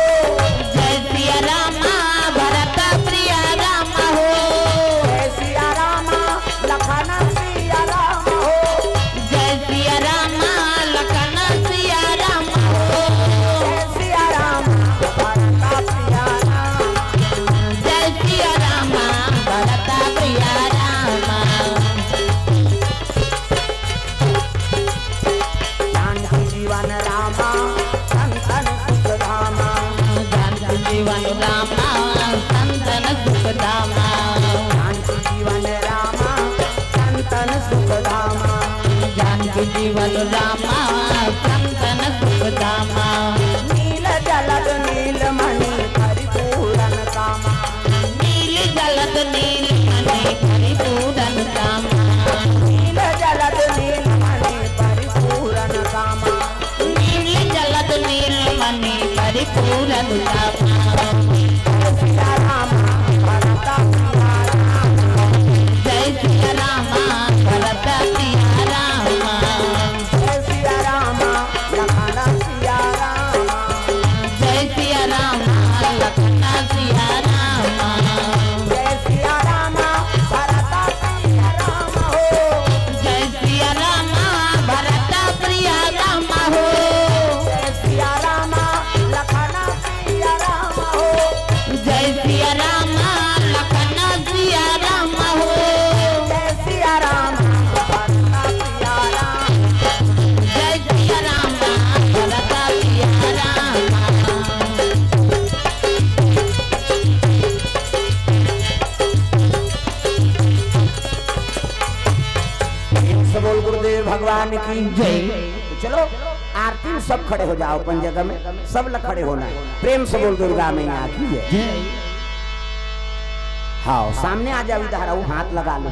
जय सिया रामा, भरत प्रिया रामा हो। जय सिया रामा, लखन सिया रामा हो। जय सिया रामा, लखन सिया रामा हो। जय सिया रामा, भरत प्रिया रामा। जय सिया रामा, भरत प्रिया रामा। जानकी जीवन रामा, संतन सुख धामा। जानकी जीवन रामा, संतन सुख धामा। जानकी जीवन रामा, संतन सुख धामा। जानकी जीवन रामा, संतन सुख धामा। नील जलद नील मणि परिपूरन कामा। नील जलद नील मणि परिपूरन कामा। नील जलद नील मणि परिपूरन कामा। नील जलद नील मणि परिपूरन कामा। जय सिया रामा, भरत सिया रामा। जय सिया रामा, भरत सिया रामा। जय सिया रामा, लखन सिया रामा। जय सिया रामा, लखन सिया रामा। जय सिया रामा, भरत प्रिया रामा हो। जय सिया रामा, भरत प्रिया रामा हो। जय सिया रामा, लखन सिया रामा हो। जय सिया रामा, लखन सिया रामा हो। जय सिया रामा, भरत प्रिया रामा। जय सिया रामा, भरत प्रिया रामा। प्रेम से बोल गुरुदेव भगवान की जय। तो चलो, आरती में सब खड़े हो जाओ अपन जगह में, सब ल खड़े होना है। प्रेम से बोल दुर्गा मैया की जय। जय। हाँ, सामने आ जाओ, इधर आओ, हाथ लगा लो।